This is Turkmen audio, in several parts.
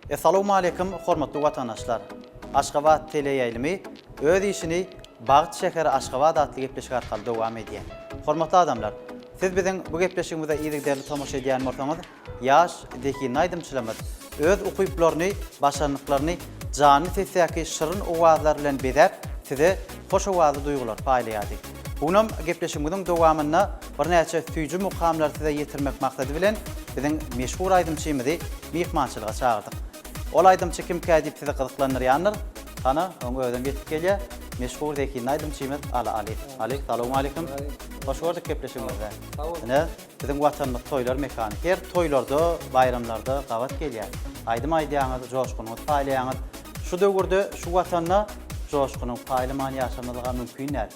Essalawmaleýkim hormatly watandaşlar! Aşgabat teleýaýlymy öz işini Bagt şäheri Aşgabat atly gepleşik arkaly dowam edýär. Hormatly adamlar, siz biziň bu gepleşigimize yzygiderli tomaşa edýän bolsaňyz, ýaş, zehinli aýdymçylarymyz öz ukyplaryny, başarnyklaryny janly sesdäki şirin owazlar bilen bezäp, size hoş owazly duýgulary paýlaýardy. Bu günem gepleşigimiziň dowamynda birnäçe süýji mukamlary size ýetirmek maksady bilen biziň meşhur aýdymçymyzy myhmançylyga çagyrdyk. Ol aýdymçy kimkä diýip sizi gyzyklandyrýandyr. Hana, oň özem ýetip gelýär. Meşhur zehinli aýdymçymyz Aly Alyýew. Aly, salowmaleýkim. Hoş gördük gepleşigimizde. Ine, biziň Watanymyz toýlar mekany. Her toýlarda, baýramlarda gabat gelýär. Aýdym aýdýaňyz, joşgunyňyzy paýlaýaňyz. Şu döwürde şu Watanda joşgunyňy paýlaman ýaşamazlyga mümkin däl.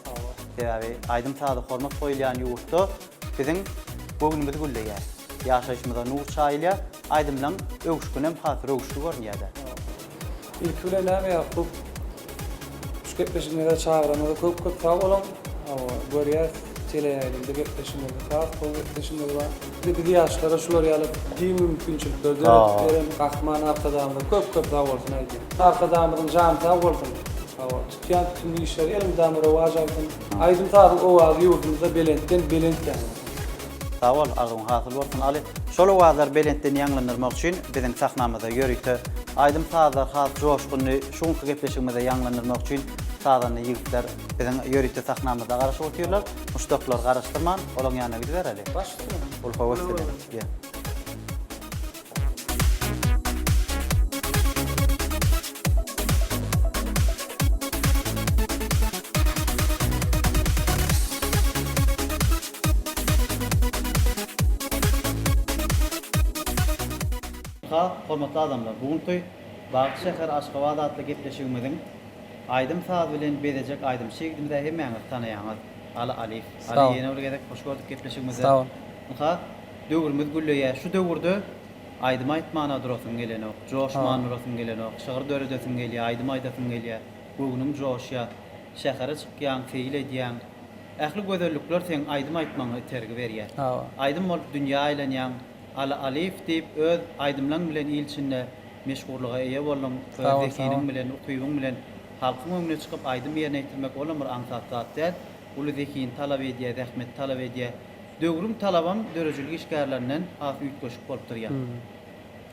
Sebäbi aýdym-saza hormat goýulýan ýurtda biziň göwnümiz gülleýär. Ýaşaýşymyza nur çaýylýar, aýdymlaň öwüşginem has röwüşli görünýär-de. Ilki bilen näme Ýakup şu gepleşigiňize çagyranyňyza köp köp sag boluň. Hawa görýäs teleýaýlymda gepleşigiňizde has gowy gepleşigiňiz bar. Biz ýaşlara şular ýaly giň mümkinçilikleri döredip beren Gahryman Arkadagymyza köp köp sag bolsun aýdýan. Arkadagymyzyň jany sag bolsun. Hawa tutýan tutumly işleri elmydama rowaç alsyn. Aýdym sazyň owazy ýurdumyzda belentden belent ýaňlansyn. Sag bol, arzuwyň hasyl bolsun Aly. Şol owazlary belentden ýaňlandyrmak üçin biziň sahnamyzda ýörite aýdym-sazlar has joşgunly şu günki gepleşigimizde ýaňlandyrmak üçin sazanda ýigitler biziň ýörite sahnamyzda garaşyp otyrlar. Muşdaklary garaşdyrman, olaň ýanyna gidibereli. Baş üstüne. Uly höwes bilen. Ýe. Ha, hormatly adamlar, bu günki Bagt şäheri Aşgabat atly gepleşigimiziň aýdym-saz bilen bezejek aýdymçy ýigidimiz-ä hemmäňiz tanaýaňyz, Aly Alyýew. Aly, ýene bir gezek hoş gördük gepleşigimizde. Sag bol. Ynha, döwrümiz gülleýär. Şu döwürde aýdym aýtmana durasyň gelenok, joşman durasyň gelenok, şygyr döredesiň gelýär, aýdym aýdasyň gelýär, göwnüň joşýar. Şähere çykýaň, seýil edýäň. Ähli gözellikler seň aýdym aýtmagyňa itergi berýär. Aýdym bolup dünýä aýlanýaň. Aly Alyýew diýip öz aýdymlaň bilen il içinde meşhurlyga eýe bolduň. Öz zehiniň bilen, ukybyň bilen halkyň öňüne çykyp aýdym ýerine ýetirmek olam bir aňsat zat däl. Uly zehin talap edýär, zähmet talap edýär. Döwrüň talabam döredijilik işgärlerinden has üýtgeşik bolup durýar.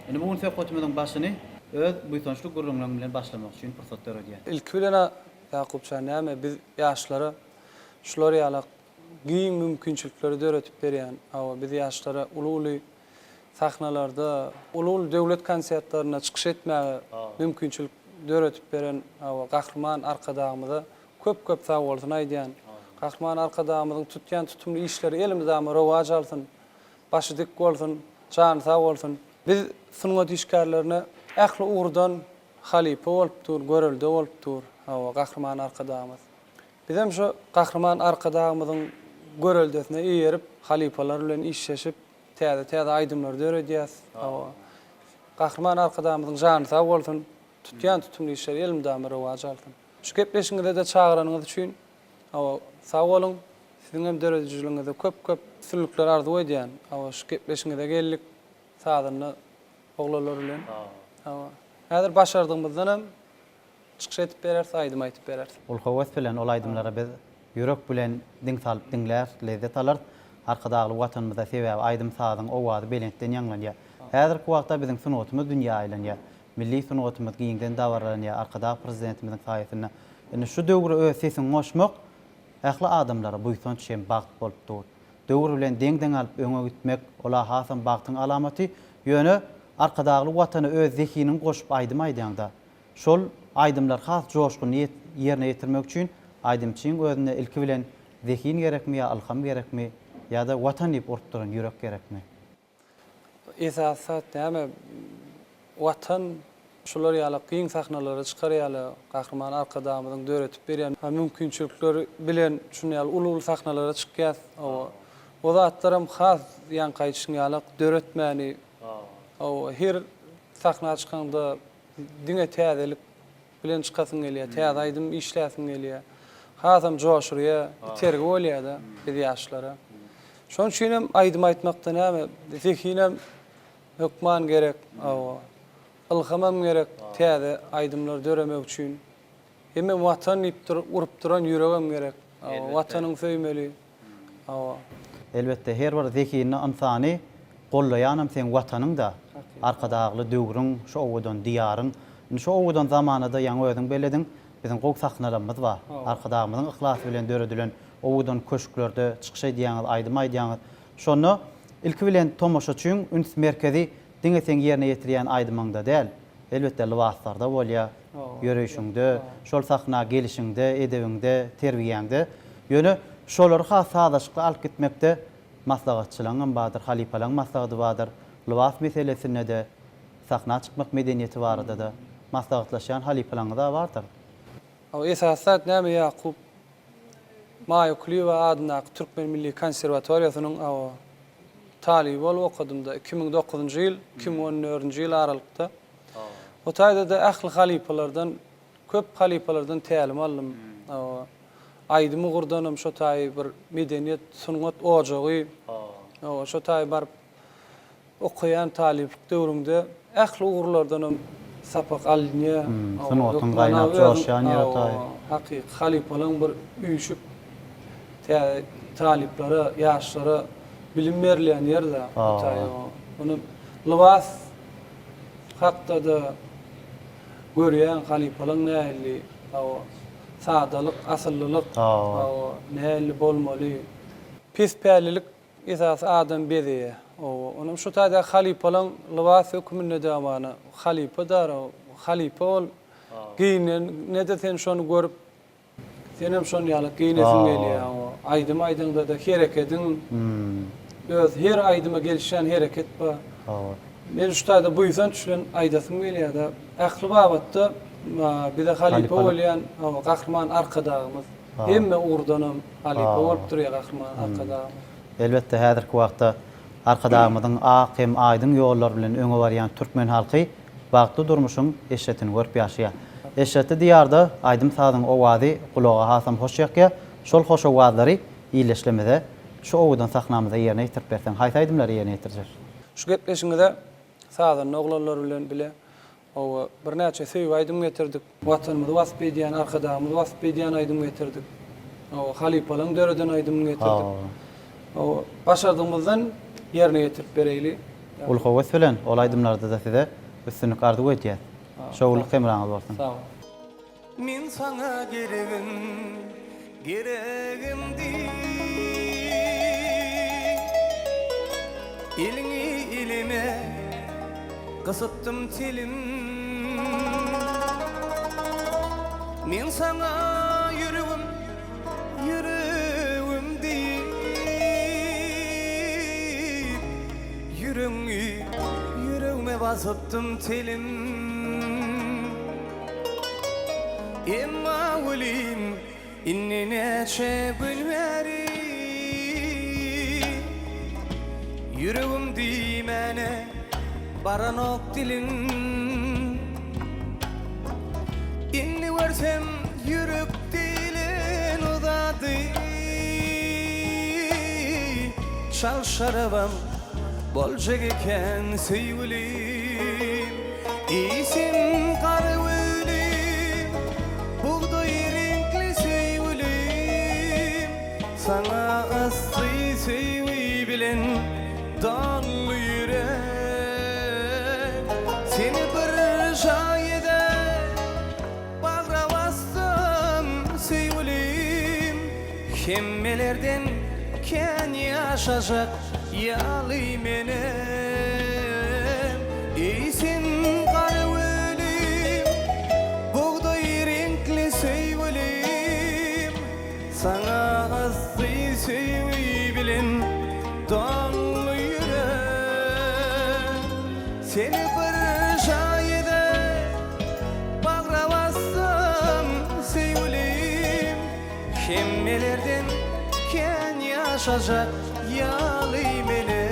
Indi bu gün söhbetimiziň başyny öz buýsançly gürrüňleň bilen başlamak üçin pursat döredýär. Ilki bilen-ä Ýakupjan näme biz ýaşlara şular ýalak giň mümkinçilikleri döretip berýän, hawa biz ýaşlara uly-uly sahnalarda, uly-uly döwlet konsertlerinde çykyş etmäge mümkinçilik döretip beren, hawa Gahryman Arkadagymyza köp-köp sagbolsun aýdýan. Gahryman Arkadagymyzyň tutýan tutumly işleri elmydama rowaç alsyn, başy dik bolsun, jany sag bolsun. Biz sungat işgärlerine ähli ugurdan Halypa bolup dur, görelde bolup dur, hawa, Gahryman Arkadagymyz. Bizem şu Gahryman Arkadagymyzyň göreldesine eýerip, halypalar bilen işleşip, täze-täze aýdymlary döredýäs, hawa. Gahryman Arkadagymyzyň jany sag bolsun, tutýan tutumly işleri elmydama rowaç alsyn. Şu gepleşigiňize-de çagyranyňyz üçin, hawa, sag boluň. Siziň hem döredijiligiňizde köp-köp üstünlikler arzuw edýän. Hawa, şu gepleşigiňize geldik, sazanda Oglanlar bilen. Hawa. Häzir başardygymyzdan hem çykyş edip bereris, aýdym aýdyp bereris. Uly höwes bilen ol aýdymlara biz ýürek bilen diň salyp diňläris, lezzet alarys. Arkadagly Watanymyzda sebäbi aýdym-sazyň owazy belentden ýaňlanýar. Häzirki wagtda biziň sungatymyz dünýä aýlanýar. Milli sungatymyz giňden dabaralanýar Arkadag Prezidentimiziň saýasynda. Indi şu döwre öz sesiňi goşmak ähli adamlara buýsanç hem bagt bolup dur. Döwür bilen deň-deň alyp öňe gitmek, ol-a hasam bagtyň alamaty. Ýöne Arkadagly Watana öz zehiniňi goşup aýdym aýdýaňda, şol aýdymlary has joşgunly ýerine ýetirmek üçin aýdymçyň özünde ilki bilen zehin gerekmi ýa ylham gerekmi ýa-da Watan diýip urup duran ýürek gerekmi? Esasy zat näme Watan şular ýaly giň sahnalara çykar ýaly Gahryman Arkadagymyzyň döretip berýän mümkinçilikleri bilen şuny ýaly uly-uly sahnalara çykýas. Hawa. O zatlaram has ýaňky aýdyşyň ýaly döretmäni hawa her sahna çykaňda diňe täzelik bilen çykasyň gelýär, täze aýdym işläsiň gelýär. Hasam joşurýar, itergi bolýar-da biz ýaşlara. Şonuň üçin hem aýdym aýtmakda näme, zehinem hökman gerek. Hawa. Ylhamam gerek täze aýdymlar döremek üçin. Hemem Watan diýip dur urup duran ýüregem gerek. Hawa, Watanyňy söýmeli. Hawa. Elbetde, her bir zehinli ynsany gollaýanam seň Watanyň-da, Arkadagly döwrüň, şu owadan Diýaryň. Indi şu owadan zamanada ýaňy özüň bellediň, biziň gowy sahnalarymyz bar. Arkadagymyzyň yhlasy bilen döredilen owadan köşklerde çykyş edýäňiz, aýdym aýdýaňyz. Şonda ilki bilen tomaşaçyň üns merkezi diňe seň ýerine ýetirýän aýdymyňda däl, elbetde lybaslarda bolýar, ýöreýşiňde, şol sahna gelişiňde, edebiňde, terbiýäňde. Ýöne şolary has sazlaşykly alyp gitmekde maslahatçylaryňam bardyr, halypalaryň maslahaty bardyr. Lybas meselesinde-de, sahna çykmak medeniýeti barada-da maslahatlaşýan halypalaryňyz-a bardyr. Esasy zat näme Ýakup Maýa Kulyýewa adyndaky Türkmen milli konserwatoriýasynyň talyby bolup okadymda 2009-njy ýyl, 2014-nji ýyl aralykda. O taýda-da ähli halypalardan, köp halypalardan tälim aldym. Aýdym ugurdanam şo taýy bir medeniýet, sungat ojagy. Şo taýy baryp Okaýan talyplyk döwrüňde ähli ugurlardanam sapak alynýar. Sungatyň gaýnap joşýan ýeri taý. Hakyky halypalaň bir üýşüp täze talyplara, ýaşlara bilim berilýän ýer-de bu taý. Ony lybas hakda-da görýäň halypalaň nähili sadalyk, asyllylyk nähili bolmaly. Pespällilik Esasy adam bezeýä. Owa, onam şu taýda halypalaň lybas höküminde damana halypa dara halypa ol geýinende sen şony görüp senem şon ýaly geýnesiň gelýä owa aýdym aýdaňdada herekediň öz her aýdyma gelişýän hereket bar. Men şu taýda buýsanç bilen aýdasym gelýäda ähli babatda bize halypa bolýan Gahryman Arkadagymyz. Hemme ugurdanam halypa bolup durýar Gahryman Arkadagymyz. Elbetde, häzirki wagtda Arkadagymyzyň ak hem aýdyň ýollary bilen öňe barýan türkmen halky bagtly durmuşyň eşretini görüp ýaşaýar. Eşretli Diýarda aýdym-sazyň owazy gulaga hasam hoş ýakýar. Şol hoş owazlary ildeşlerimize şu owadan sahnamyzda ýerine ýetirip berseň, haýsy aýdymlary ýerine ýetirjek? Şu gepleşigiňize sazanda oglanlar bilen bile Hawa, birnäçe söýgi aýdym getirdik. Watanymyzy wasp edýän, Arkadagymyzy wasp edýän aýdym getirdik. Hawa, halypalaryň döreden aýdymyny getirdik. Hawa, başardygymyzdan ýerine ýetirip bereýli. Uly höwes bilen ol aýdymlarda-da size üstünlik arzuw edýäs. Şowlulyk hemraňyz bolsun. Sag bol. Men saňa geregim, geregim diý. Eliňi elime gysypdym telim. Men saňa ýüregim, ýüregim diýip, Ýüregiňi ýüregime basypdym telim. Emma welin indi näçe gün bäri Ýüregim diýmäne baranok dilim Indi görsem ýürek diýlen o zady Çal şarabam boljak eken söýgülim. Eýsem gara gülüm, bugdaý reňkli söýgülim, Saňa yssy söýgi bilen doly ýürek. Seni bir jaýda bagra basdym söýgülim, Hemmelerden kän ýaşajak ýaly menem. Eý sen gara gülüm, bugdaý reňkli söýgülim, Saňa yssy söýgi bilen doly ýürek. Seni bir jaýda bagra basdym söýgülim, Hemmelerden kän ýaşajak ýaly meni.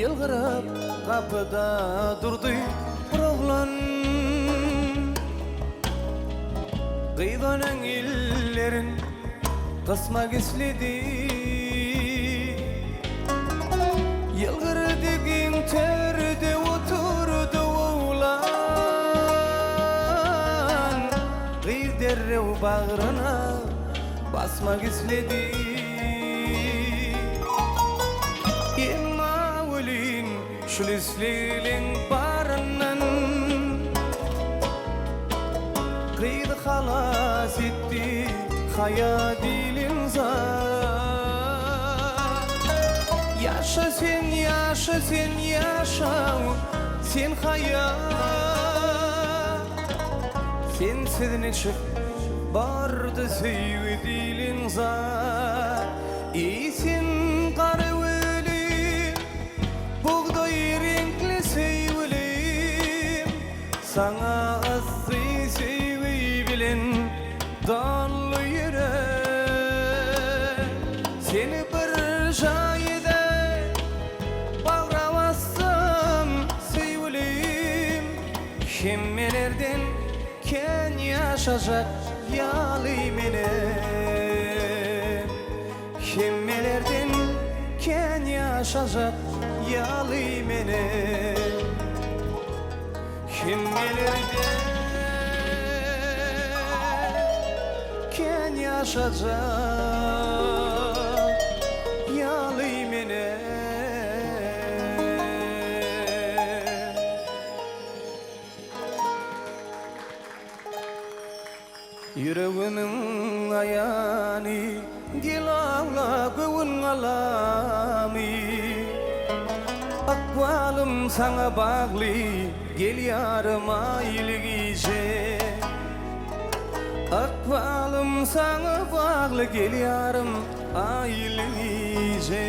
Ýylgyryp gapyda durdy bir oglan. Gyz onuň ellerin gysmak isledi. Ýylgyrdy giň törde oturdy oglan. Gyz derrew bagryna basmak isledi. Emma welin şul islegliň baryndan Gyzy halas etdi haýa diýlen zat. Ýaşa sen, ýaşa sen, ýaşa sen haýa. Sensiz niçik bardy söýgi diýlen zat. Eý sen gara weli, bugdaý reňkli söýgülim, Saňa yssy söýgi bilen doly ýürek. Seni bir jaýda bagra bassam söýgülim, Hemmelerden kän ýaşajak ýaly menem. Hemmelerden kän ýaşajak ýaly menem. Hemmelerden kän ýaşajak ýaly menem. Ýüregimiň aýany Gel awla göwün galamy Ykbalym saňa bagly Gel ýarym aýly gije Ykbalym saňa bagly Gel ýarym aýly gije.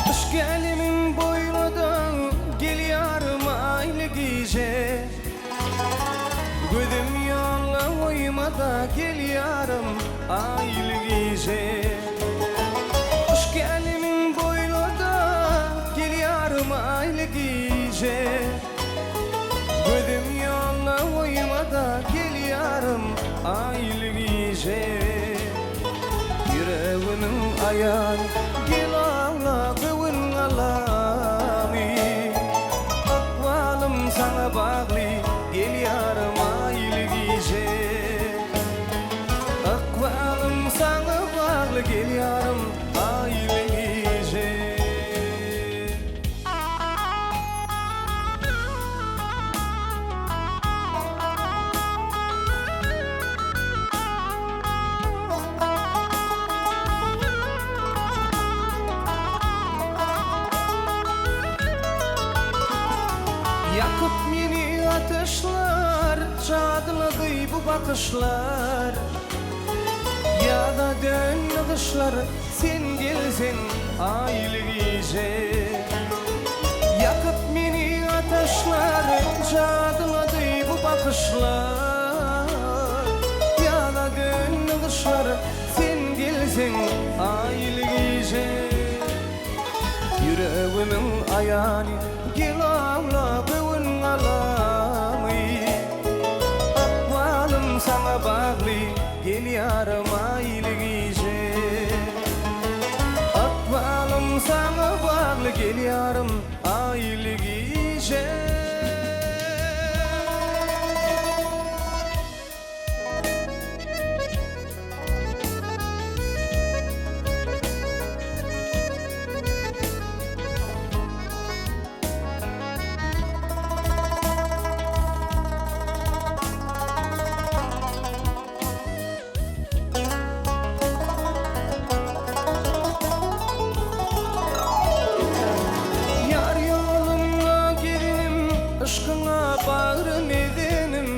Yşk älemin boýlady, gel ýarym aýly gije. Gözüm ýolla goýmada gel ýarym aýly gije. Yşk älemin boýlada gel ýarym aýly gije. Gözüm ýolla goýmada gel ýarym aýly gije. Ýüregimiň aýany gel awla göwün galamy. Ykbalym saňa bagly gel ýarym aýly gije. Ykbalym saňa bagly gel ýarym aýly gije. Ýakyp meni ataşlar, Jadylady bu bakyşlar. Ýaza döndi gyşlar, Sen gelseň aýly gije. Ýakyp meni ataşlar, Jadylady bu bakyşlar. Ýaza döndi gyşlar, Sen gelseň aýly gije. Ýüregimiň aýany, Gel awla göwün galamy. Ykbalym saňa bagly, Gel ýarym aýly gije. Ykbalym saňa bagly, Gel ýarym aýly gije. Ýar ýolunda gezenim, Yşkyňa bagrym ezenim.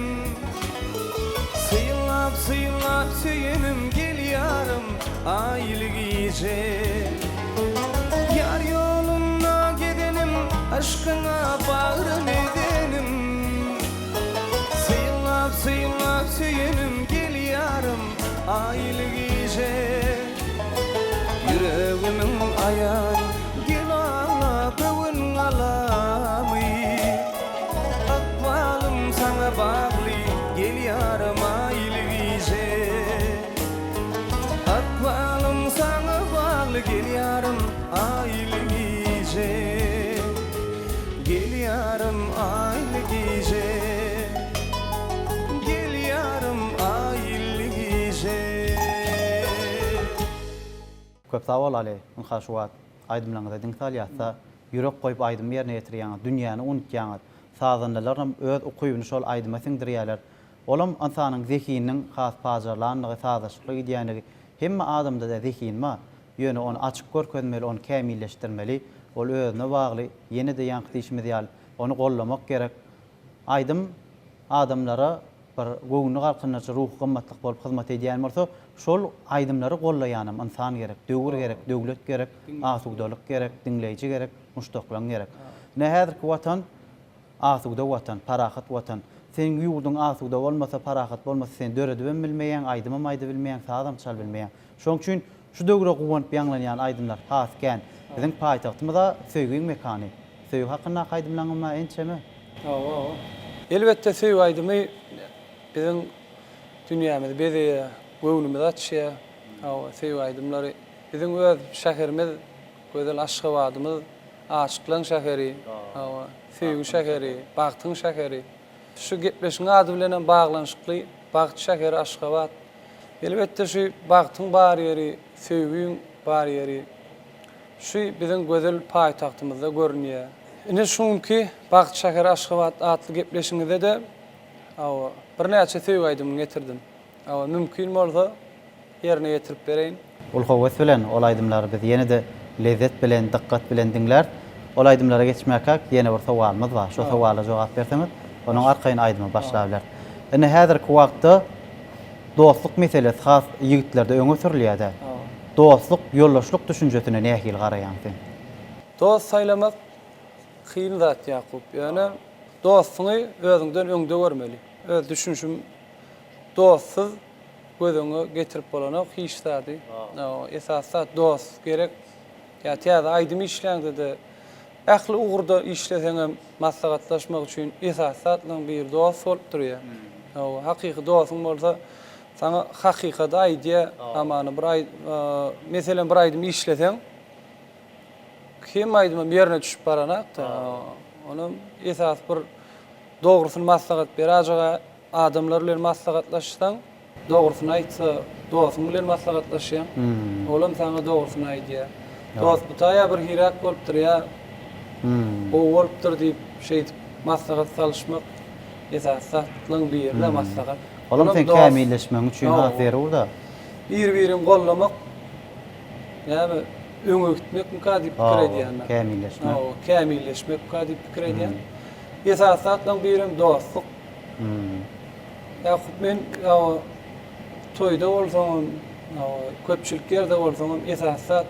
Synlap, synlap söýenim, Gel ýarym, aýly gije. gije. Ýar ýolunda gezenim, Yşkyňa bagrym ezenim. Synlap, synlap söýenim, Gel ýarym, aýly gije. Ýüregimiň aýany, Gel aňla göwün galamy. Ykbalym saňa bagly, Gel ýarym, aýly gije. Ykbalym saňa bagly, Gel ýarym, aýly gije. Gel ýarym, aýly gije. Gel ýarym, aýly gije. Köp sag bol Aly, ynha şu wagt aýdymlaryňyza diň salýasda, ýürek goýup aýdym ýerine ýetirýäňiz, dünýäni unutýaňyz. Sazandalaram öz ukybyny şol aýdyma siňdirýäler. Olam ynsanyň zehininiň has pajarlandygy, sazlaşykly gidýändigi. Hemme adamda-da zehin bar. Ýöne ony açyp görkezmeli, ony kämilleşdirmeli. Ol özüne bagly. Ýene-de ýaňky diýşimiz ýaly, ony gollamak gerek. Aýdym adamlara bir göwnüni galkyndyryjy ruhy gymmatlyk bolup hyzmat edýän bolsa, şol aýdymlary gollaýanam ynsan gerek, döwür gerek, döwlet gerek, asudalyk gerek, diňleýji gerek, muşdaklaň gerek. Ine häzirki Watan Asuda Watan, parahat Watan. Seniň ýurduň asuda bolmasa, parahat bolmasa sen döredibem bilmeýäň, aýdymam aýdybilmeýäň, sazam çalbilmeýäň. Şoň üçin şu döwre guwanyp ýaňlanýan aýdymlar has kän. Biziň paýtagtymyz-a söýgiň mekany. Söýgi hakyndaky aýdymlaňam bar ençeme. Hawa, hawa. Elbetde söýgi aýdymy biziň dünýämizi bezeýär, göwnümizi açýar. Hawa, söýgi aýdymlary. Biziň öz şäherimiz, gözel Aşgabadymyz Aşyklaň şäheri, hawa, söýgi şäheri, bagtyň şäheri. Şu gepleşigiň ady bilenem baglanyşykly Bagt şäheri Aşgabat. Elbetde şu bagtyň bar ýeri, söýgiň bar ýeri şu biziň gözel paýtagtymyzda görünýär. Ine şu günki Bagt şäheri Aşgabat atly gepleşigimizde-de hawa, birnäçe söýgi aýdymyny getirdim. Hawa, mümkin bolsa ýerine ýetirip bereýin. Uly höwes bilen ol aýdymlary biz ýene-de lezzet bilen, dykgat bilen diňläris. Ol aýdymlara geçmäkäk ýene bir sowalymyz bar. Şo sowala jogap berseňiz, onuň arkaýyn aýdyma başlabileris. Indi häzirki wagtda dostluk meselesi has ýigitlerde öňe sürülýär-dä. Dostluk, ýoldaşlyk düşünjesine nähili garaýaň sen? Dost saýlamak kyn zat Ýakup. Ýöne dostuňy özüňden öňde görmeli. Öz düşünişim Dostsuz göz öňüňe getirip bolanok hiç zady. Esasy zat dost gerek. Ýa täze aýdym işläňde-de, ähli ugurda işleseňem maslahatlaşmak üçin esasy zatlaryň biri dost bolup durýar. Hakyky dostuň bolsa saňa hakykady aýdýar. Hamana bir aý, meselem bir aýdym işleseň, hemme aýdymam ýerine düşüp baranakda. Onam esasy bir dogrusyny maslahat beräjek Adamlar bilen maslahatlaşsaň, dogrusyny aýtsa, dostuň bilen maslahatlaşýaň, olam saňa dogrusyny aýdýar. Dost bu taýa bir hiräk bolupdyr ýa gowy bolupdyr diýip, şeýdip maslahat salyşmak esasy zatlaryň biri-de maslahat. Olam seň kämilleşmegiň üçin has zerur-da. Bir-birini gollamak näme öňe gitmekmika diýip pikir edýän men. Kämilleşmek. Kämilleşmekmika diýip pikir edýän. Esasy zatlaryň birem dostluk. Ýakup men toýda bolsaňam, köpçülik ýerde bolsaňam esasy zat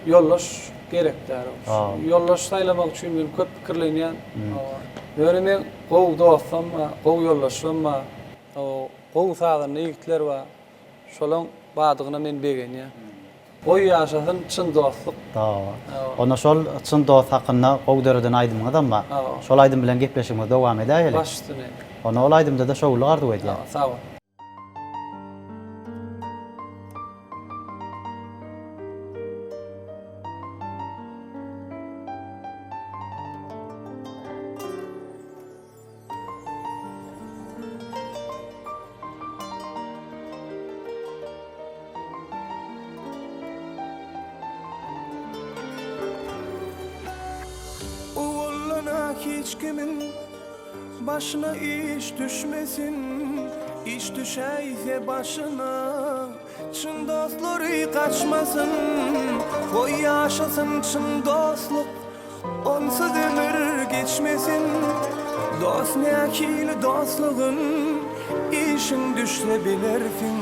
ýoldaş gerek däl. Ýoldaş saýlamak üçin men köp pikirlenýän. Ýöne men gowy dostum bar, gowy ýoldaşlarym bar. Gowy sazanda ýigitler bar. Şolaň bardygyna men begenýän. Goý ýaşasyn çyn dostluk. Dogry. Onda şol çyn dost hakynda gowy döreden aýdymyňyzam bar. Şol aýdym bilen gepleşigimizi dowam edäýeli. Baş üstüne. Onda ol aýdymda-da şowlulyk arzuw edýän. Sag bol. Ogullana hiç kimiň başyna iş düşmesin, Iş düşäýse başyna çyn dostlary gaçmasyn, Goý ýaşasyn çyn dostluk Onsuz ömür geçmesin Dost nähili dostlugyn Işiň düşse bilersiň.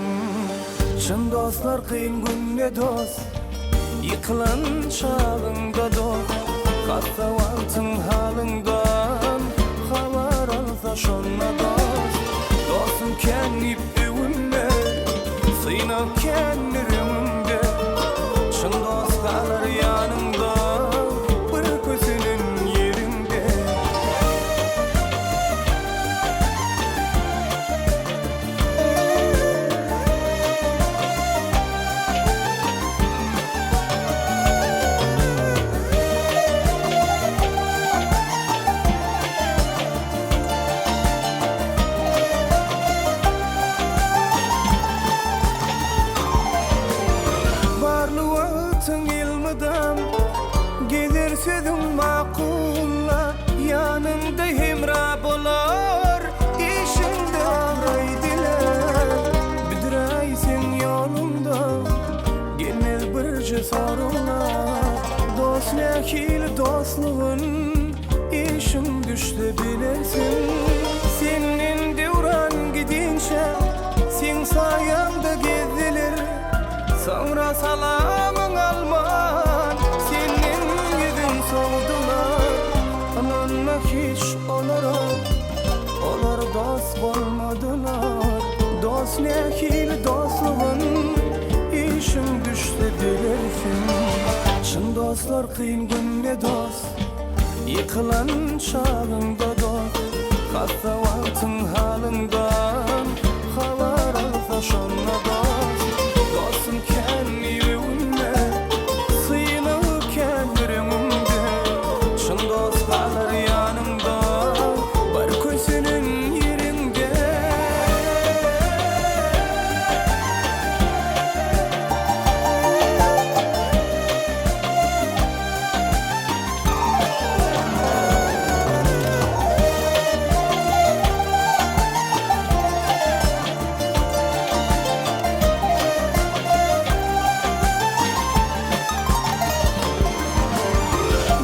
Çyn dostlar kyn günde dost Ýykylan çagyňda dost Hassa wagtyň halyňdan Habar alsa şonda dost Dostum kän diýip öwünme Synag kändir öňüňde Çyn dost galar ýanyňda Bir kösenen ýeriňde. Barly wagtyň elmydam Gezer sözüň makulla Ýanyňda hemra bolar Işiňde abraý dilär Büdräý seň ýoluňda Gelmez birje soraglar Dost nähili dostlugyn Işiň düşse bilersiň Senden döwran gidinçä Seň saýaňda gezdiler Soňra salamyň alman Senden ýüzün sowdular Ynanma hiç olara Olar dost bolmadylar Dost nähili dostlugyn Işiň düşse bilersiň Çyn dostlar kyn günde dost Ýykylan çagyňda dost Hassa wagtyň halyňdan Habar alsa şonda dost Dostum kän diýip öwünme Synag kändir öňüňde Çyn dost galar ýanyňda Bar kösenen ýeriňde.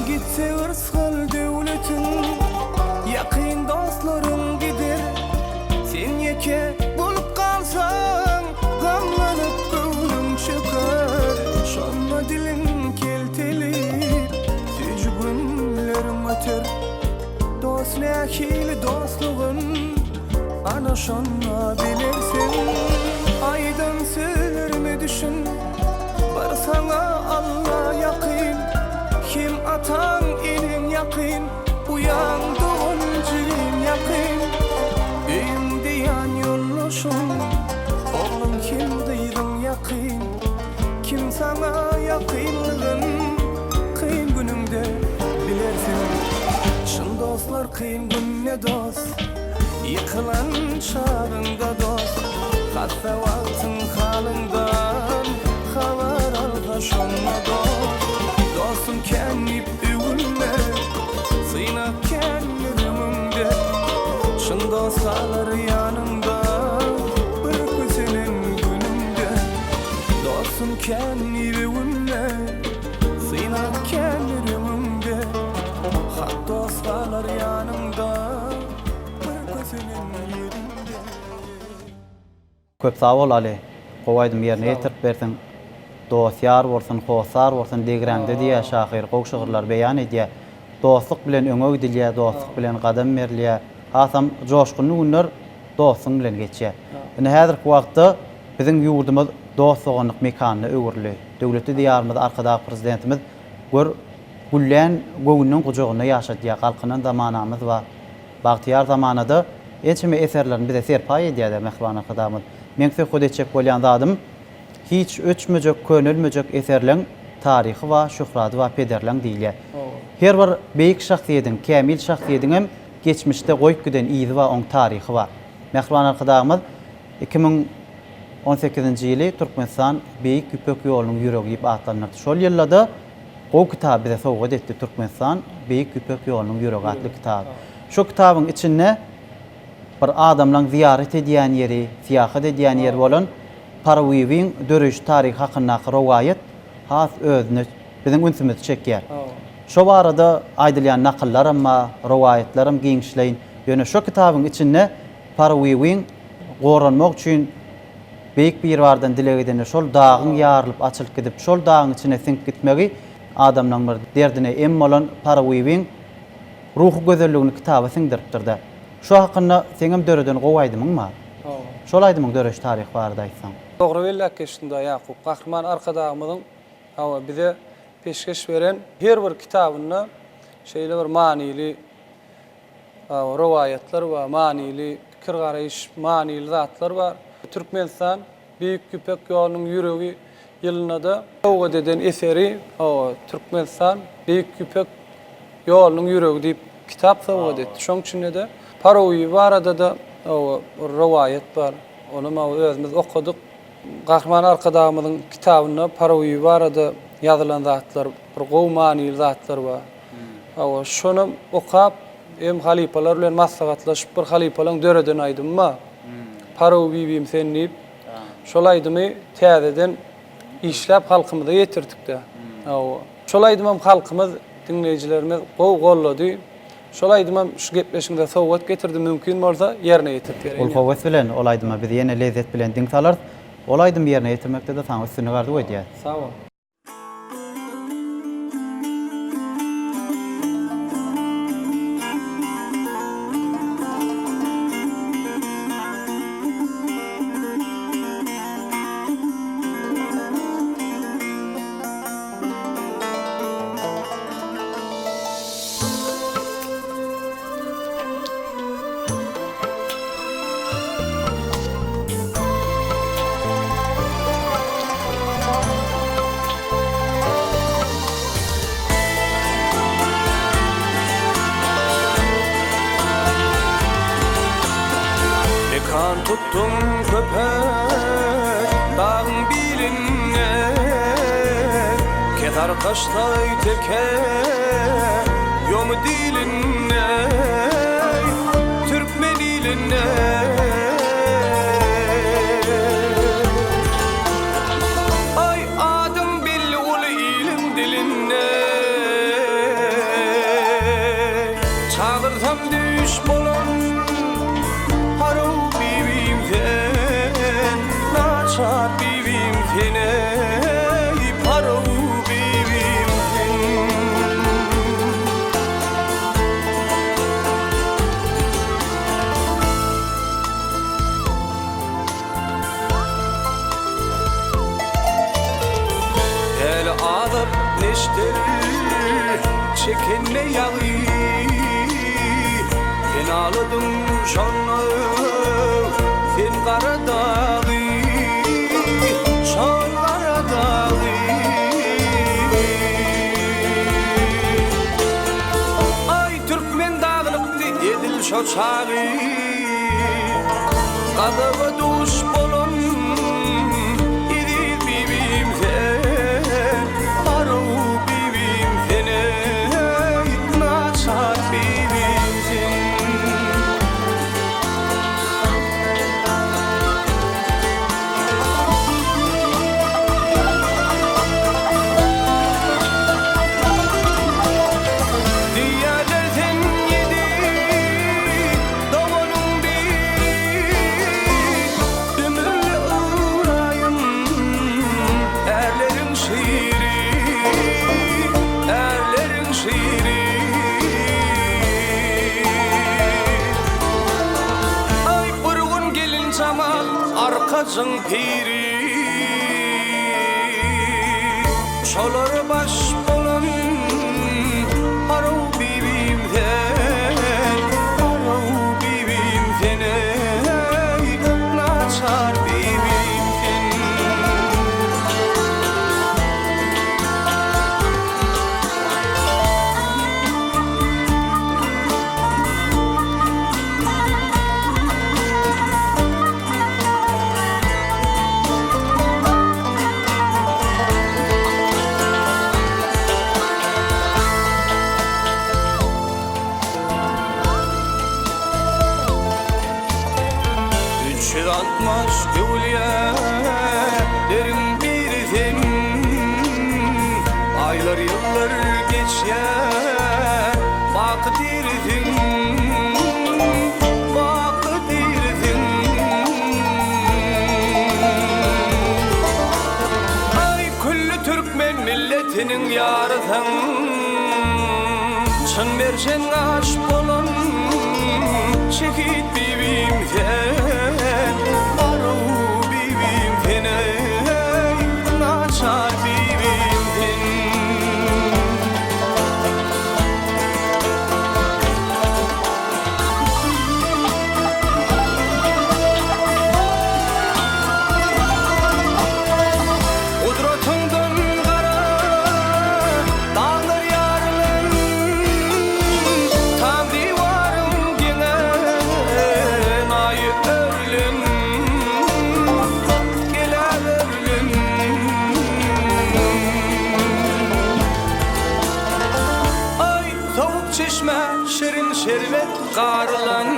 Gitse yrsgal döwletiň, Ýakyn dostlaryň gider. Sen ýeke bolup galsaň, Gamlanyp göwnüň çöker. Şonda diliň keltelip, Süýji günleriň öter. Dost nähili dostlugyn, Ana şonda bilersiň. Aýdan sözlerime düşün, Bar saňa Alla ýakyn. Hem ataň, eneň ýakyn, Uýaň, dogan, jigiň ýakyn. Öýüňde ýan ýoldaşyň, Ogluň hem gyzyň ýakyn. Kim saňa ýakynlygyn Kyn günüňde bilersiň. Çyn dostlar kyn günde dost, Ýykylan çagyňda dost. Hassa wagtyň halyňdan Habar alsa şonda dost. Dostum kän diýip öwünme, Synag kändir öňüňde. Çyn dost galar ýanyňda Bir kösenen günüňde. Dostum kän diýip öwünme, Synag kändir öňüňde. Hak dost galar ýanyňda Bir kösenen ýeriňde. Köp sag bol Aly. Gowy aýdym ýerine ýetirip bersiň. Dost ýar bolsun, hossar bolsun degräňde diýýär şahyr, gowy şygyrlar beýan edýär. Dostluk bilen öňe gidilýär, dostluk bilen gadam berilýär. Hasam joşgunly günler dostuň bilen geçýär. Indi häzirki wagtda biziň ýurdumyz dost-doganlyk mekanyna öwrüldi. Döwletli Diýarymyz Arkadag Prezidentimiz gör güllän göwünniň gujagynda ýaşadýar. Galkynan zamanamyz bar. Bagtyýar zamanada ençeme eserlerini bize serpaý edýär-de mähriban Arkadagymyz. Meň söhbet etjek bolýan zadym, hiç öçmejek, könelmejek eserleň taryhy bar, şöhrady bar pederleň diýilýär. Her bir beýik şahsyýediň, kämil şahsyýediňem geçmişde goýup giden yzy bar, oň taryhy bar. Mähriban Arkadagymyz 2018-nji ýyly Türkmenistan Beýik Ýüpek ýolunyň ýüregi diýip atlandyrdy. Şol ýylda-da Gowy kitaby bize sowgat etdi Türkmenistan Beýik Ýüpek ýolunyň ýüregi atly kitaby. Şo kitabyň içinde bir adamlaň zyýarat edýän ýeri, syýahat edýän ýeri bolan Parawiwiň döreýiş taryhy hakyndaky rowaýat has özüne biziň ünsümizi çekýär. Şo barada aýdylýan nakyllaram bar, rowaýatlaram giňişleýin. Ýöne şo kitabyň içinde Parawiwiň goranmak üçin. Beýik Biribardan dileg edende şol dagyň ýarylyp açylyp gidip, şol dagyň içine siňip gitmegi adamlaryň bir derdine em bolan Parawiwiň ruhy gözelligini kitaba siňdiripdir-de. Şu hakynda seňem döreden gowy aýdymyň bar. Şol aýdymyň döreýiş taryhy barada aýtsaň. Dogry belläp geçdiň-dä Ýakup. Gahryman Arkadagymyzyň hawa bize peşgeş beren her bir kitabynda şeýle bir manyly rowaýatlar bar, manyly pikir-garaýyş, manyly zatlar bar. Türkmenistan Beýik Ýüpek ýolunyň ýüregi ýylynda-da sowgat eden eseri, hawa, Türkmenistan Beýik Ýüpek ýolunyň ýüregi diýip kitap sowgat etdi. Şoň içinde-de Parawiý barada-da, hawa, bir rowaýat bar. Onam, hawa, özümiz okadyk. Gahryman Arkadagymyzyň kitabynda Parawiý barada ýazylan zatlar, bir gowy manyly zatlar bar. Hawa, şonam okap, hem halypalar bilen maslahatlaşyp, bir halypalaň döreden aýdymy bar. Paraw bibim sen diýip, şol aýdymy täzeden işläp halkymyza ýetirdik-de. Hawa. Şol aýdymam halkymyz, diňleýjilerimiz gowy goldady. Şol aýdymam şu gepleşigiňize sowgat getirdim, mümkin bolsa ýerine ýetirip bereýin. Uly höwes bilen ol aýdyma biz ýene lezzet bilen diň salarys. Ol aýdymy ýerine ýetirmekde-de saňa üstünlik arzuw edýäs. Sag bol. Mekan tutdum köpet dagyň bilinde, Kesar kaştaý teke ýomy dilinde, Türkmen ilinde. Aý adyň belli uly iliň dilinde, Çagyrsam düýş bolan Paraw bibim sen, Naçar bibim sen eý, Paraw bibim sen. Päli azyp neşter çekende ýagy, Sen agladyň şonda sen gara dagy, Şol gara dagy. Aý türkmen dagylykdy edil şo çagy, Gazaba duş bolan eziz bibim sen, Arzuw bibim sen eý, naçar bibim sen. Diýýärler sen ýedi doganyň biri, Ümürli Ybraýym ärleriň şiri, Ärleriň şiri. Aý bir gün gelin Jamal arkajyň piri, Şolara baş bolan Araw bibim sen, Araw bibim sen eý, Naçar bibim sen. 360 öwülýäleriň biri sen, Aýlar, ýyllar geçýär, baky dirisiň, Baky dirisiň. Seniň ýarysyň Çyn berşen gaş bolan Şehit bibim sen Arzuw bibim sen eý Naçar bibim sen. Gudratyňdan gara daglar ýarylan, Tam diwaryň geňen aýy örülen, Gelä örülen. Aý, sowuk çeşmä şirin şerbet garylan.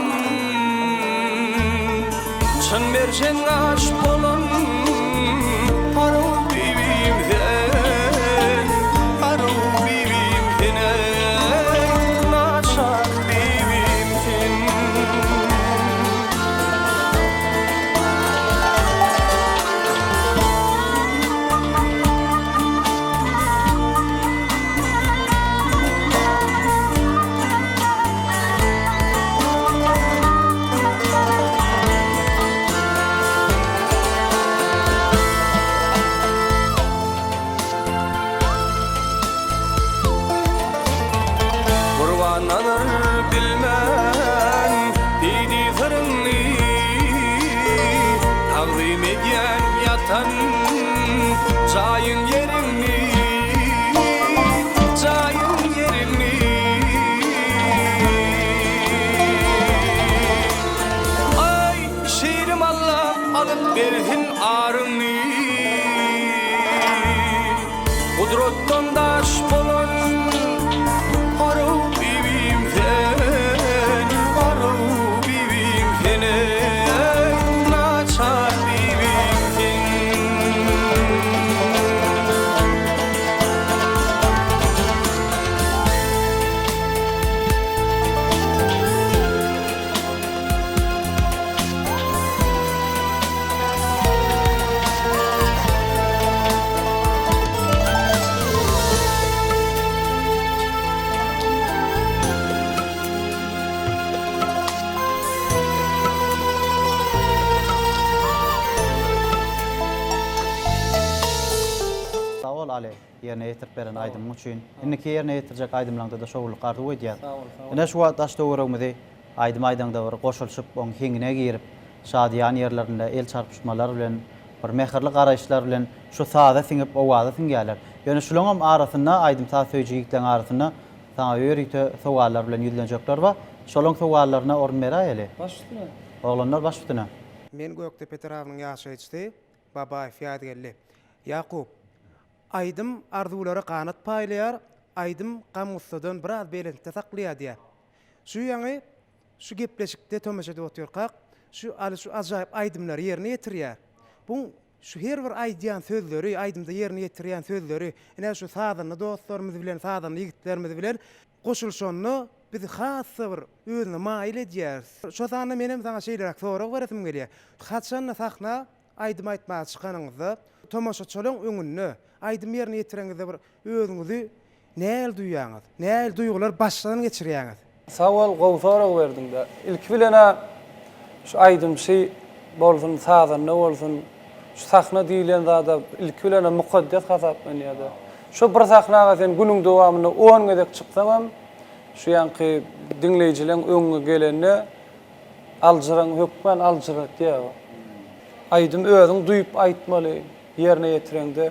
Çyn berşen gaş bolan Aruw bibim sen, Aruw bibim sen eý, Naçar bibim sen. Gurbannazar bilmän diýdi syryňy, Tagzym edýän ýatan jaýyň ýeriňi, Jaýyň ýeriňi. Aý, şirim Alla alyp bersin aryňy. Gudratdan daş bolan Aruw bibim sen, Aruw bibim sen eý, Naçar bibim sen. Sag bol Ali, ýerine ýetirip beren aýdymyň üçin. Indiki ýerine ýetirjek aýdymlaňda-da şowlulyk arzuw edýäs. Ine şu wagt daş-töweregimizi Aýdym aýdaňda bir goşulyşyp, oň heňine girip, şadyýan ýerlerinde el çarpyşmalar bilen, bir mähirli garaýyşlar bilen şu saza siňip, owaza siňýärler. Ýöne şulaňam arasynda, aýdym-saz söýüji ýigitleň arasynda saňa ýörite sowallar bilen ýüzlenjekler bar. Şolaň sowallaryna orun beräýeli. Baş üstüne. Oglanlar baş üstüne. Men Gökdepe etrabynyň ýaşaýjysy Babaýew Ýazgeldi. Ýakup, aýdym arzuwlara ganat paýlaýar, aýdym gam-gussadan biraz belentde saklaýar diýýär. Şu ýaňy şu gepleşikde tomaşa edip otyrkak, şu Aly şu ajaýyp aýdymlary ýerine ýetirýär. Bu şu her bir aýdýan sözleri, aýdymda ýerine ýetirýän sözleri, ine şu sazanda dostlarymyz bilen, sazanda ýigitlerimiz bilen goşulyşanda bizi has-da bir özüne maýyl edýär. Şo sanda menem saňa şeýleräk sorag beresim gelýär. Haçanda sahna aýdym aýtmaga çykanyňyzda, tomaşaçylaryň öňünde aýdym ýerine ýetireňizde bir özüňizi Nähili duýýaňyz? Nähili duýgulary başdan geçirýäňiz? Sag bol gowy sorag berdiňdä. Ilki bilenä şu aýdymçy bolsun sazanda bolsun şu sahna diýilen zada ilki bilenä mukaddes hasaplanýada. Şu bir sahnaga sen günüň dowamynda on gezek çyksaňam şu ýaňky diňleýjileň öňüňe gelende aljyraň hökman aljyratýa. Aýdym özüň duýup aýtmaly ýerine ýetireňde.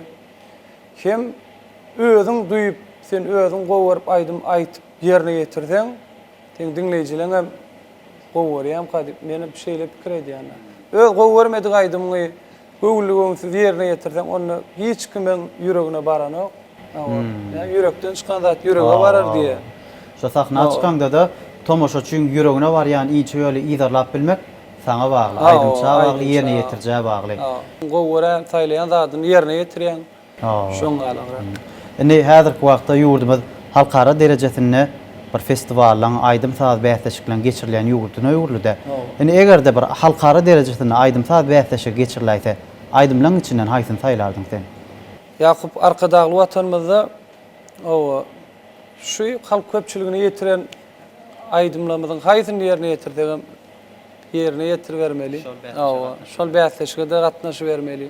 Hem özüň duýup, sen özüň gowy görüp aýdym aýtyp ýerine ýetirseň, seň diňleýjileňem gowy görýämka diýip, menem şeýle pikir edýän. Öz gowy görmedik aýdymyňy göwünli-göwünsiz ýerine ýetirseň, onda hiç kimiň ýüregine baranok. Hawa, ýürekden çykan zat ýürege barar diýýär. Şo sahna çykaňda-da tomaşaçyň ýüregine barýan inçe ýoly yzarlap bilmek saňa bagly, aýdymça bagly, ýerine ýetirijä bagly. Gowy görýän, saýlaýan zadyny ýerine ýetirýäň. Şoň galagrak. Indi häzirki wagtda ýurdumyz halkara derejesinde bir festiwallaň, aýdym-saz bäsleşikleň geçirilýän ýurduna öwrüldi-de. Indi eger-de bir halkara derejesinde aýdym-saz bäsleşigi geçiriläýse, aýdymlaň içinden haýsyny saýlardyň sen? Ýakup, Arkadagly Watanymyzda. Hawa, şu halk köpçüligine ýetiren aýdymlarymyzyň haýsyny ýerine ýetirsegem ýerine ýetiribermeli. Hawa, şol bäsleşige-de gatnaşybermeli.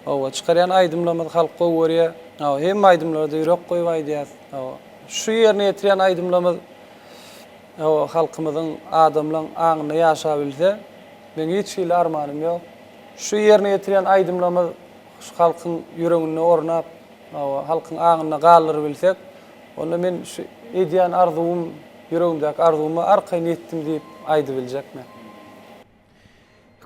Hawa, çykarýan aýdymlarymyzy halk gowy görýär. Hawa, hemme aýdymlara-da ýürek goýup aýdýas. Hawa, şu ýerine ýetirýän aýdymlarymyz hawa, halkymyzyň, adamlaň aňynda ýaşabilse, meň hiç hili armanym ýok. Şu ýerine ýetirýän aýdymlarymyz şu halkyň ýüreginde ornap, hawa, halkyň aňynda galdyrybilsek, onda men şu edýän arzuwym, ýüregimdäki arzuwyma arkaýyn ýetdim diýip aýdybiljek men.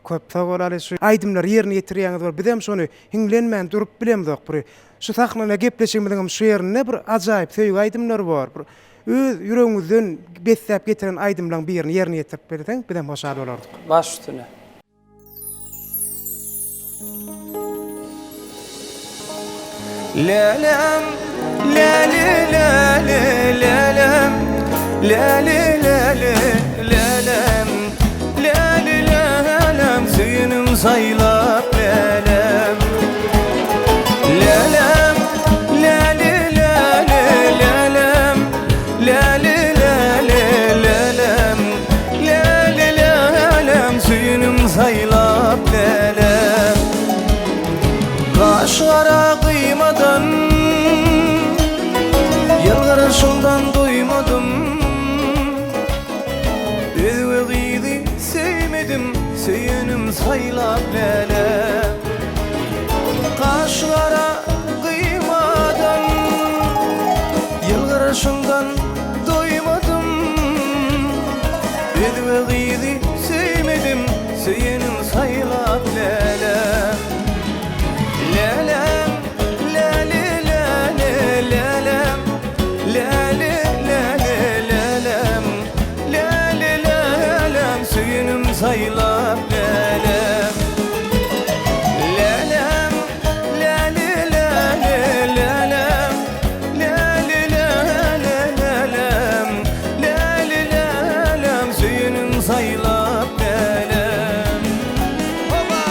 Köp sag bol Aly şu aýdymlary ýerine ýetirýäňiz bor bizem şony hiňlenmän durup bilemzok bir şu sahnada gepleşigimiziňem şu ýerinde bir ajaýyp söýgi aýdymlary bor bir öz ýüregiňizden besläp getiren aýdymlaň birini ýerine ýetirip bilseň bizem hoşal bolardyk. Baş üstüne. Lälem, läli, läli, lälem, läli, läli, lälem, läli, lälem, söýenim saýlap lälem. Lälem, läli, läli, lälem, läli, läli, lälem, läli, lälem, söýenim saýlap lälem. Gaş gara gyýmadan, Ýylgyryşyňdan doýmadym. Özge gyzy söýmedim, Söýenim saýlap läle. Gaş gara gyýmadan, Ýylgyryşyňdan doýmadym. Özge gyzy söýmedim, Söýenim saýlap läle. Lälem, läli, läli, lälem, läli, läli, lälem, läli, lälem, söýenim saýlap lälem. Lälem, läli, läli, lälem, läli, läli, lälem, läli, lälem, söýenim saýlap lälem. Hoba!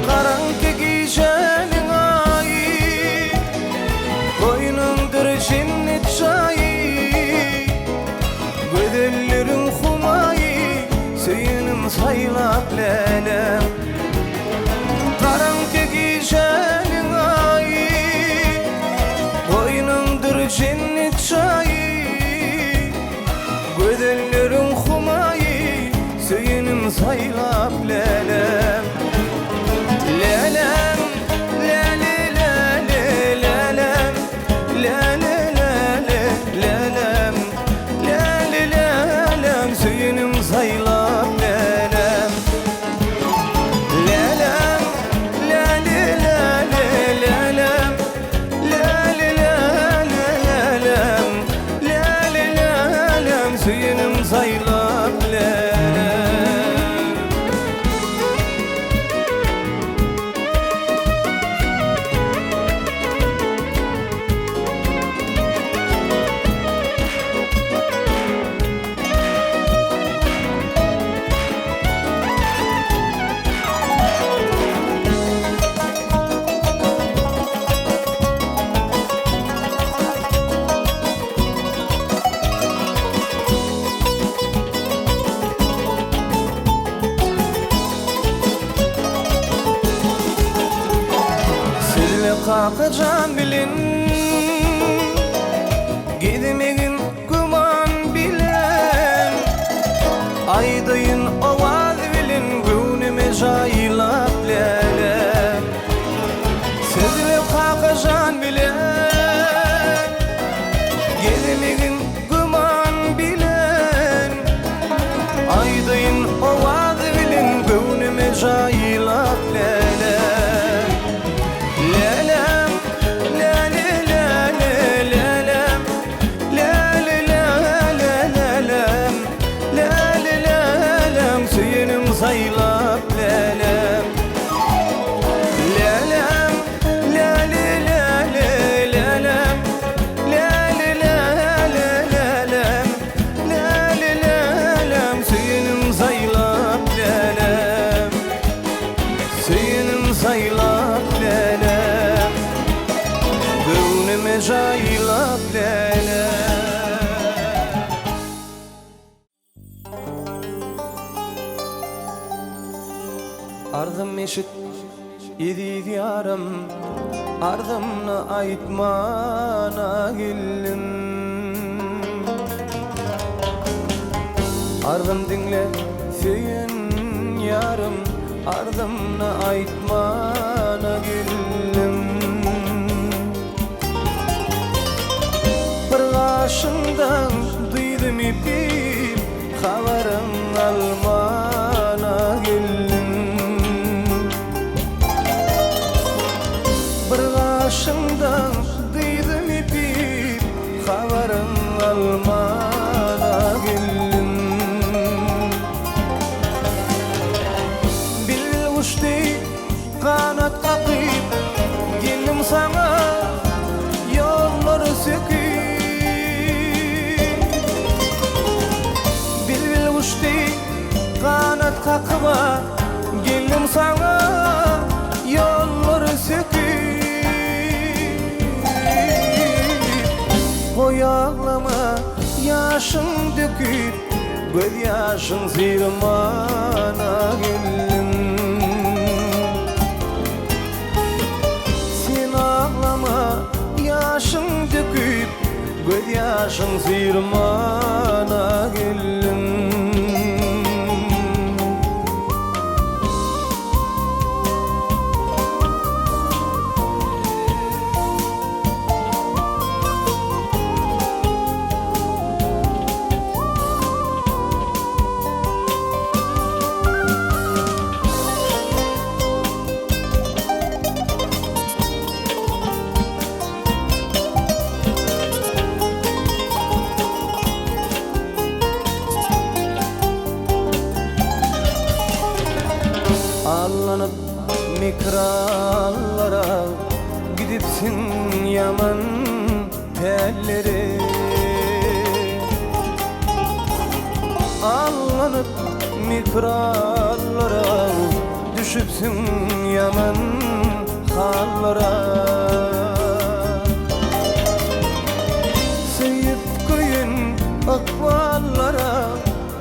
Garaňky gijäniň aýy, Goýnuňdyr jennet jaýy. Gözelleriň humaýy, Söýenim saýlap lälem. Garaňky gijäniň aýy, Goýnuňdyr jennet jaýy. Gözelleriň humaýy, Söýenim saýlap lälem. Lälem, läli, läli, lälem, Läli, läli, lälem, Läli, lälem, Söýenim saýlap lälem. Lälem, läli, läli, lälem, Läli, läli, lälem, Läli, lälem, Söýenim saýlap lälem. Sizle Kakajan bilen Gezmegin güman bilen Aýdaýyn owaz bilen Göwnüme jaýlap lälem Sizle Kakajan bilen Gezmegin güman bilen Aýdaýyn owaz bilen Göwnüme jaýlap lälem Lälem, läli. Arzym eşit, eziz ýarym, Arzymny aýtmana geldim. Arzym diňle, söýen ýarym, Arzymny aýtmana geldim. Bir gaşyňdan duýdum ipim, Habaryň almana geldim. Bir gaşyňdan duýdum ipim, Habaryň almana geldim. Bilbil guş deý ganat kakyp, Geldim saňa ýollary söküp. Bilbil guş deý ganat kakyba, Geldim saňa ýollary söküp. Goý aglama ýaşyň döküp, Göz ýaşyň syrmana geldim. Sen aglama ýaşyň döküp, Göz ýaşyň syrmana geldim. Allanyp mikrallara gidipsiň ýaman pällere. Allanyp mikrallara düşüpsiň ýaman hallara. Söýüp köýen ykballara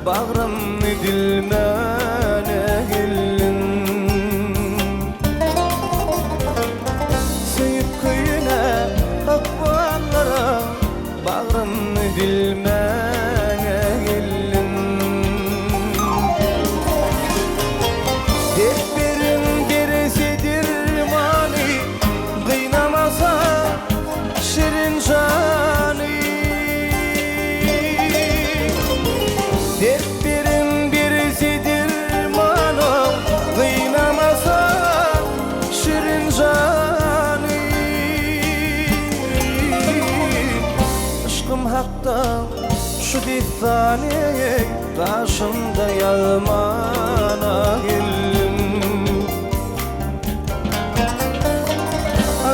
Bagrymny dilmäne geldim. Söýüp köýene ykballara Bagrymny dilmäne geldim. Depberiň deresi dermany, Gynamasa şirin jany. Depberiň deresi dermany, Gynamasa şirin jany. Yşkym hakda şu dessany Gaşymda ýazmana geldim.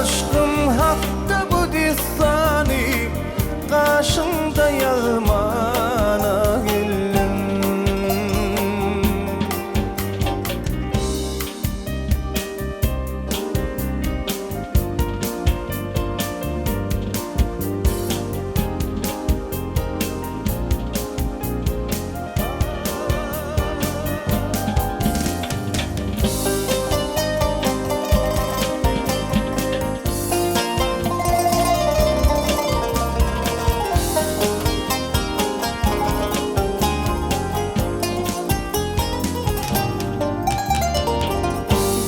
Yşkym hakda bu dessany Gaşyňda ýazmana geldim.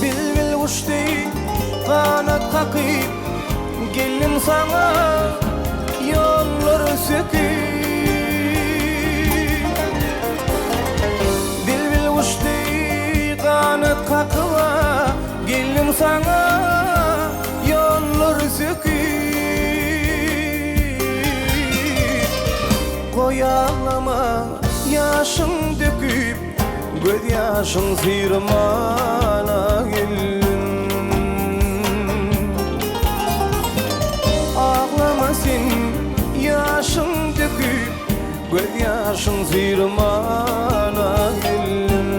Bilbil guş deý ganat kakyp Geldim saňa ýollar söküp. Bilbil guş deý ganat kakyba Geldim saňa ýollar söküp. Goý aglama ýaşyň döküp, Göz ýaşyň syrmana geldim. Aglama sen ýaşyň döküp, Göz ýaşyň syrmana geldim.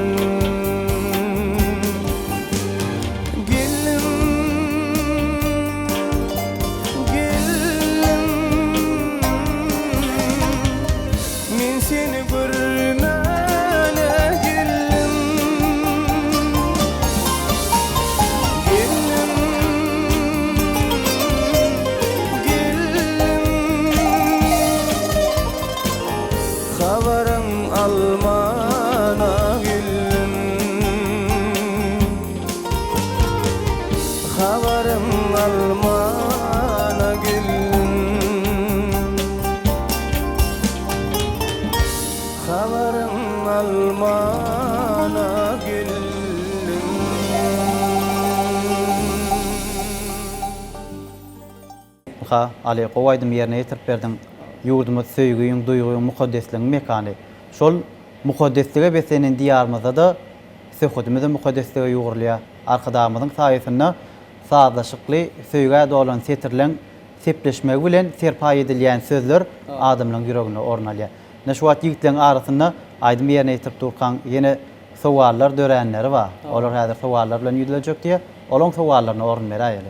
Geldim, geldim, Men seni görmäne geldim. almana geldim. Habaryň almana geldim. Ynha, Aly, gowy aýdymy ýerine ýetirip berdiň. Ýurdumyz söýgiň, duýgyň, mukaddesligiň mekany. Şol mukaddeslige beslenen Diýarymyzda-da söhbedimiz-de mukaddeslige ýugrulýar. Arkadagymyzyň saýasynda sazlaşykly, söýgä dolan setirleň sepleşmegi bilen serpaý edilýän sözler adamlaryň ýüreginde orun alýar. Ine, şu wagt ýigitleň arasynda aýdym ýerine ýetirip durkaň ýene sowallar döränleri bar. Olar häzir sowallar bilen ýüzlenjek diýýär. Olaň sowallaryna orun beräýeli.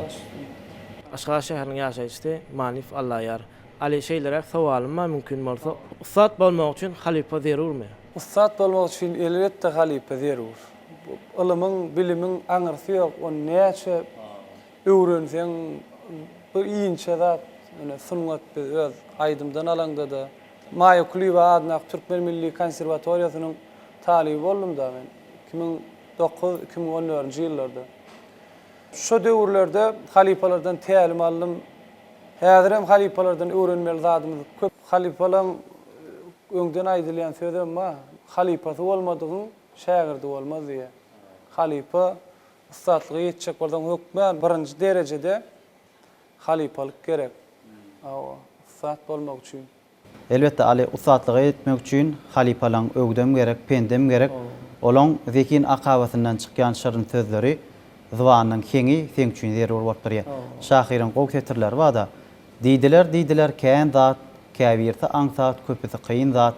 Aşgabat şäheriniň ýaşaýjysy Manyýew Allaýar. Aly şeýleräk sowalym bar mümkin bolsa. Ussat bolmak üçin halypa zerurmy? Ussat bolmak üçin elbetde halypa zerur. Ylymyň, bilimiň aňyrsy ýok, ony näçe öwrenseň bir inçe zat, ýöne sungat biz öz aýdymdan alaňda-da, Maýa Kulyýewa adyndaky Türkmen milli konserwatoriýasynyň talyby boldum-da men 2009, 2014-nji ýyllarda. Şo döwürlerde halypalardan tälim aldym. Häzirem halypalardan öwrenmeli zadymyz köp. Halypalaň öňden aýdylýan sözem bar, Halypasy bolmadygyň şägirdi bolmaz diýýär. Halypa ussatlyga ýetjek bolsaň hökmän birinji derejede halypalyk gerek. Hawa, ussat bolmak üçin. Elbetde Aly ussatlyga ýetmek üçin halypalaň öwdem gerek, pendem gerek. Olaň zehin akabasyndan çykýan şirin sözleri, zybanynyň heňi seň üçin zerur bolup durýar. Şahyryň gowy setirleri bar-da. Diýdiler, diýdiler kän zat, käbirsi aňsat, köpüsi kyn zat.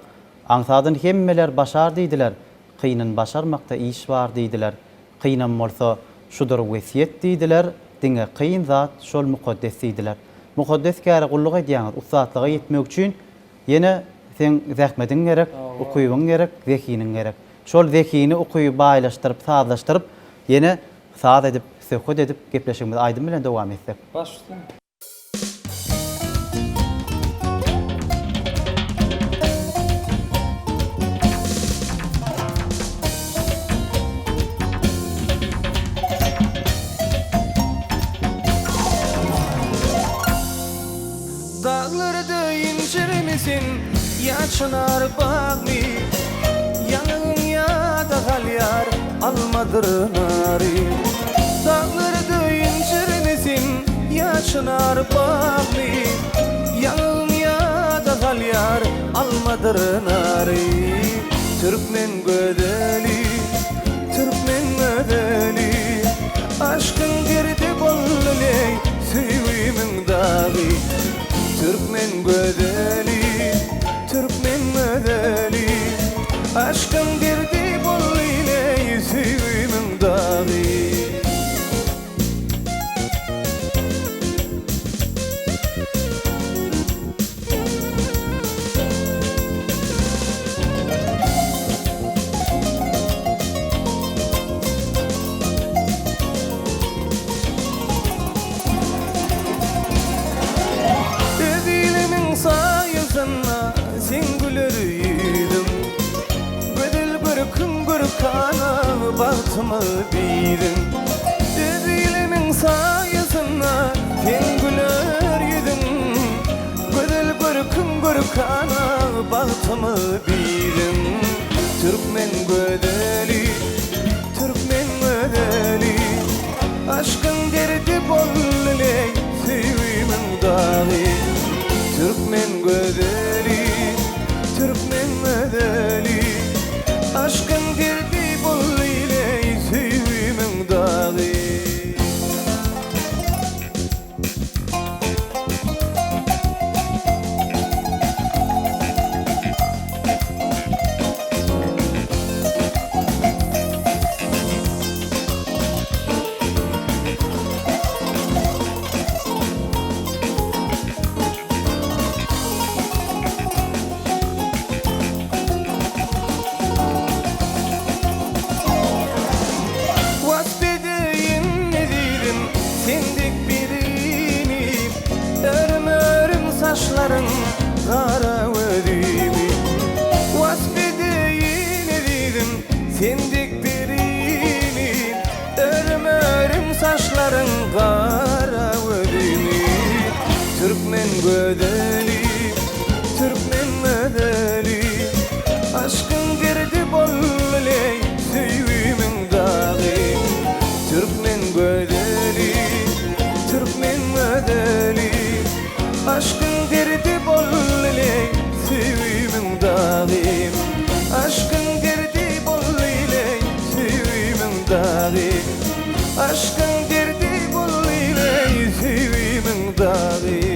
Aňsadyn hemmeler başar diýdiler, kynyn başarmakda iş bar diýdiler. Kynam bolsa, şudur wesýet diýdiler, diňe kyn zat şol mukaddes diýdiler. Mukaddes käre gulluk edýäňiz, ussatlyga ýetmek üçin ýene seň zähmediň gerek, ukybyň gerek, zehiniň gerek. Şol zehini, ukyby baýlaşdyryp, sazlaşdyryp, ýene saz edip, söhbet edip, gepleşigimizi aýdym bilen dowam etsek. Baş üstüne. Daglarda injirmi sen ýa çynar bagmy Ýaňagyň ýada galýar almadyr nary Daglarda injirmi sen ýa çynar bagmy Ýaňagyň ýada galýar almadyr nary Türkmen gözeli, türkmen gözeli Aşkyň derdi boldy-leý söýgimiň dagy Türkmen gözeli, türkmen gözeli Aşkyň derdi boldy-leý söýgimiň dagy. Öz ilimiň saýasynda seň güler ýüzüň, Gözel görküň görkana bagtymyz biziň. Öz ilimiň saýasynda seň güler ýüzüň, Gözel görküň görkana bagtymyz biziň. Türkmen gözeli, türkmen gözeli, Aşkyň derdi boldy-leý söýgimiň dagy. Türkmen gözeli, türkmen gözeli, Aşkyň derdi boldy-leý söýgimiň dagy. Wasp edeýin ezizim sen dek birini Örüm-örüm saçlaryň gara gözümi Wasp edeýin ezizim sen dek birini Örüm-örüm saçlaryň gara. gözeli, türkmen gözeli Aşkyň derdi boldy-leý, söýgimiň dagy Türkmen gözeli, türkmen gözeli Aşkyň derdi boldy-leý, söýgimiň dagy Aşkyň derdi boldy-leý, söýgimiň dagy Aşkyň derdi boldy-leý, söýgimiň dagy.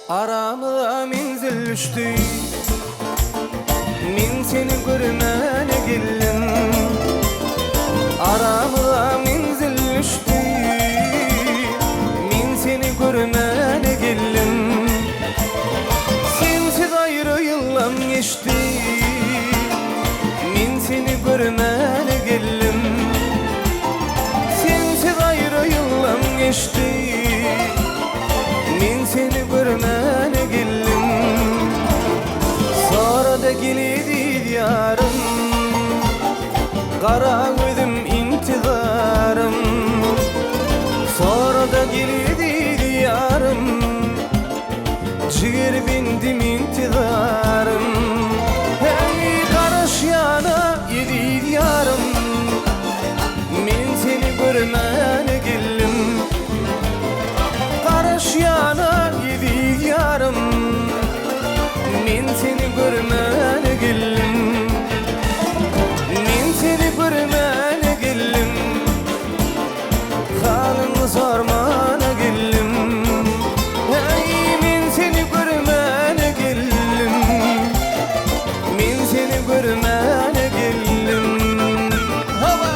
Aramyza menzil düşdi. Men seni görmäne geldim. Aramyza menzil düşdi. Men seni görmäne geldim. Sensiz aýry ýyllam geçdi. Men seni görmäne geldim. Sensiz aýry ýyllam geçdi. Men seni görmäne geldim. Sorada gel eziz ýarym. Gara gözüm intizarym. Sorada gel eziz ýarym. Jiger bendim intizarym. Heý garaşýana eziz ýarym. Men seni görmäne geldim. Garaşýana eziz ýarym. Men seni görmäne geldim. Men seni görmäne geldim. Halyňy sormana geldim. Heý men seni görmäne geldim. Men seni görmäne geldim. Hawa!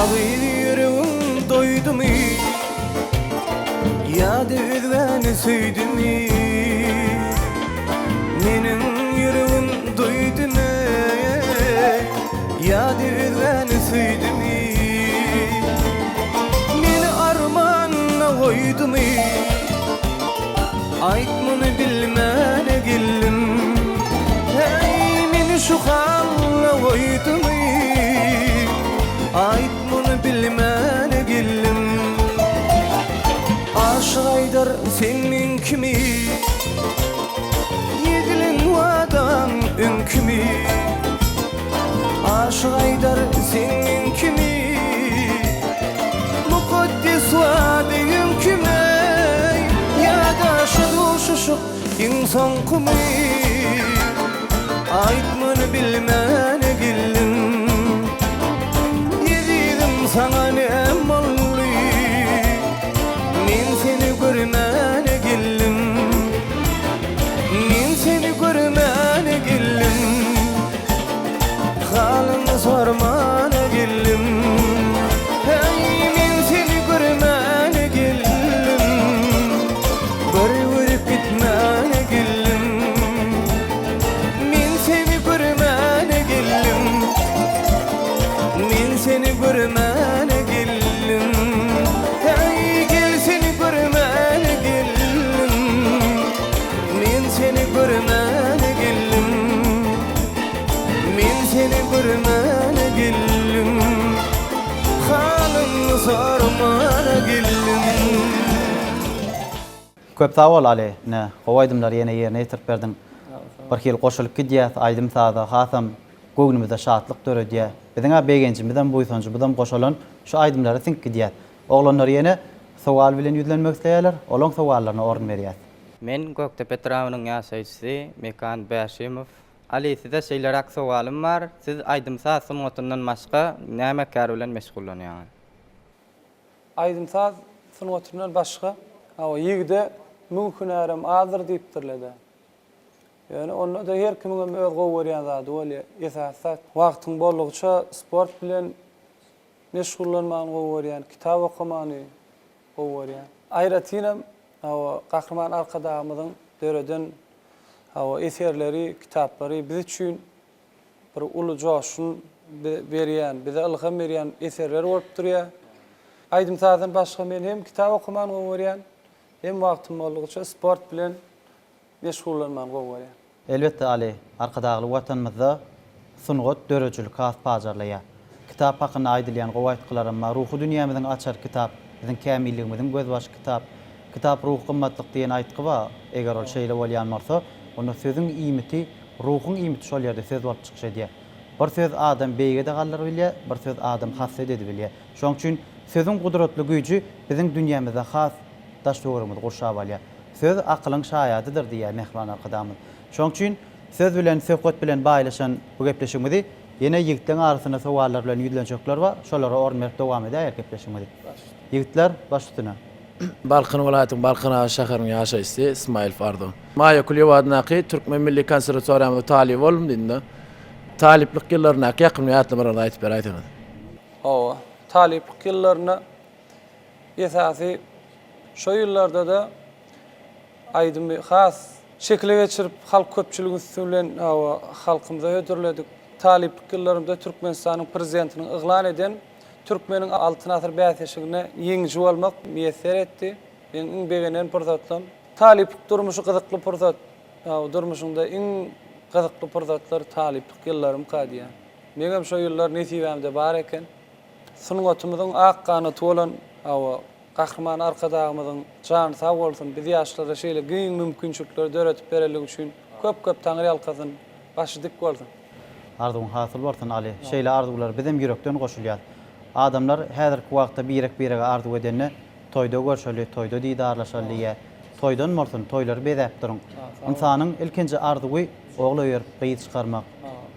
Agyz ýüregim doýdumy Ýa-da özgäni söýdümi Meniň ýüregim duýdumy Ýa-da özgäni söýdümi Meni armanda goýdumy Aýt muny bilmäne geldim Heý meni şu halla goýdumy Aýt muny bilmäne geldim Aşyk aýdar sen meňkimi Edilen wadaň öňkimi Aşyk aýdar sen meňkimi Mukaddes wada öňkimi Ýa-da şu duşuşyk iň soňkumy Aýt muny bilmäne geldim Ezizim saňa näm boldy Men seni görmäne geldim Men seni görmäne geldim Halyňy sormana geldim Heý men seni görmäne geldim Bir görüp gitmäne geldim Men seni görmäne geldim Men seni görmäne geldim Heý gel seni görmäne geldim Men seni görmäne geldim Men seni görmäne geldim Halyňy sormana geldim. Köp sag bol Ali, ine gowy aýdymlary ýene ýerine ýetirip berdiň. Bir hili goşulyp gidýäs aýdym saza hasam göwnümize şatlyk döredýä. Biziň-ä begenjimizem buýsanjymyzam goşalan şu aýdymlara siňip gidýäs. Oglanlar ýene sowal bilen ýüzlenmek isleýärler, olaň sowallaryna orun berýäs. Men Gökdepe etrabynyň ýaşaýjysy Mekan Bäşimow. Aly size şeýleräk sowalym bar, siz aýdym-saz sungatyndan başga näme kär bilen meşgullanýaňyz? Aýdym-saz sungatyndan başga, hawa, ýigide müň hünärem azdyr diýipdirler-dä. Ýöne onda-da her kimiňem öz gowy görýän zady bolýar. Esasy zat, wagtyň boldugyça sport bilen meşgullanmany gowy görýän, kitap okamany gowy görýän. Aýratynam, hawa, Gahryman Arkadagymyzyň döreden, hawa, eserleri, kitaplary biz üçin bir uly joşgun berýän, bize ylham berýän eserler bolup durýar. Aýdym-sazdan başga men hem kitap okamany gowy görýän, hem wagtym boldugyça sport bilen meşgullanmany gowy görýän. Elbetde Aly, Arkadagly Watanymyzda sungat, döredijilik has pajarlaýar. Kitap hakynda aýdylýan gowy aýtgylaram bar. Ruhy dünýämiziň açary kitap, biziň kämilligimiziň gözbaşy kitap. Kitap ruhy gymmatlyk diýen aýtgy bar. Eger ol şeýle bolýan bolsa, onda sözüň iýmiti, ruhuň iýmiti şol ýerde söz bolup çykyş edýär. Bir söz adamy beýige-de galdyryp bilýär, bir söz adamy hassa-da edibilýär. Şonuň üçin sözüň gudratly güýji biziň dünýämizde has daş-töweregimizi gurşap alýar. Söz akylyň şaýadydyr diýýär mähriban Arkadagymyz. Şonuň üçin söz bilen, söhbet bilen baýlaşan bu gepleşigimizi ýene ýigitleň arasynda sowallar bilen ýüzlenjekler bar, şolara orun berip dowam edäýeris gepleşigimizi. Ýigitler, baş üstüne. Balkan welaýatynyň Balkanabat şäheriniň ýaşaýjysy Ismaýylow Arzuw. Maýa Kulyýewa adyndaky Türkmen milli konserwatoriýamyzda talyp boldum diýdim-de. Talyplyk ýyllaryndaky ýakymly ýatlamalaryňyzy aýdyp beräýseňiz. Hawa, talyplyk ýyllarynda esasy şo ýyllarda-da aýdymy has şekile geçirip, halk köpçüligiň üsti bilen hawa, halkymyza hödürledik. Talyplyk ýyllarymda Türkmenistanyň Prezidentiniň yglan eden Türkmeniň Altyn asyr bäsleşiginde ýeňiji bolmak miýesser etdi. Meň iň begenen pursatlarym. Talyplyk durmuşy gyzykly pursat. Hawa, durmuşyňda iň gyzykly pursatlar talyplyk ýyllarymka diýýän. Meňem şo ýyllar nesibämde bar eken. Sungatymyzyň ak ganaty bolan, hawa, Gahryman Arkadagymyzyň jany sag bolsun, biz ýaşlara şeýle giň mümkinçilikleri döredip berenligi üçin köp-köp Taňryýalkasyn, başy dik bolsun! Arzuwyň hasyl bolsun Aly. Şeýle arzuwlara bizem ýürekden goşulýas. Adamlar häzirki wagtda birek-birege arzuw edende toýda görşeli, toýda didarlaşaly diýýär. Toýdan bolsun, toýlary bezäp duruň. Ynsanyň ilkinji arzuwy ogul öýerip gyz çykarmak,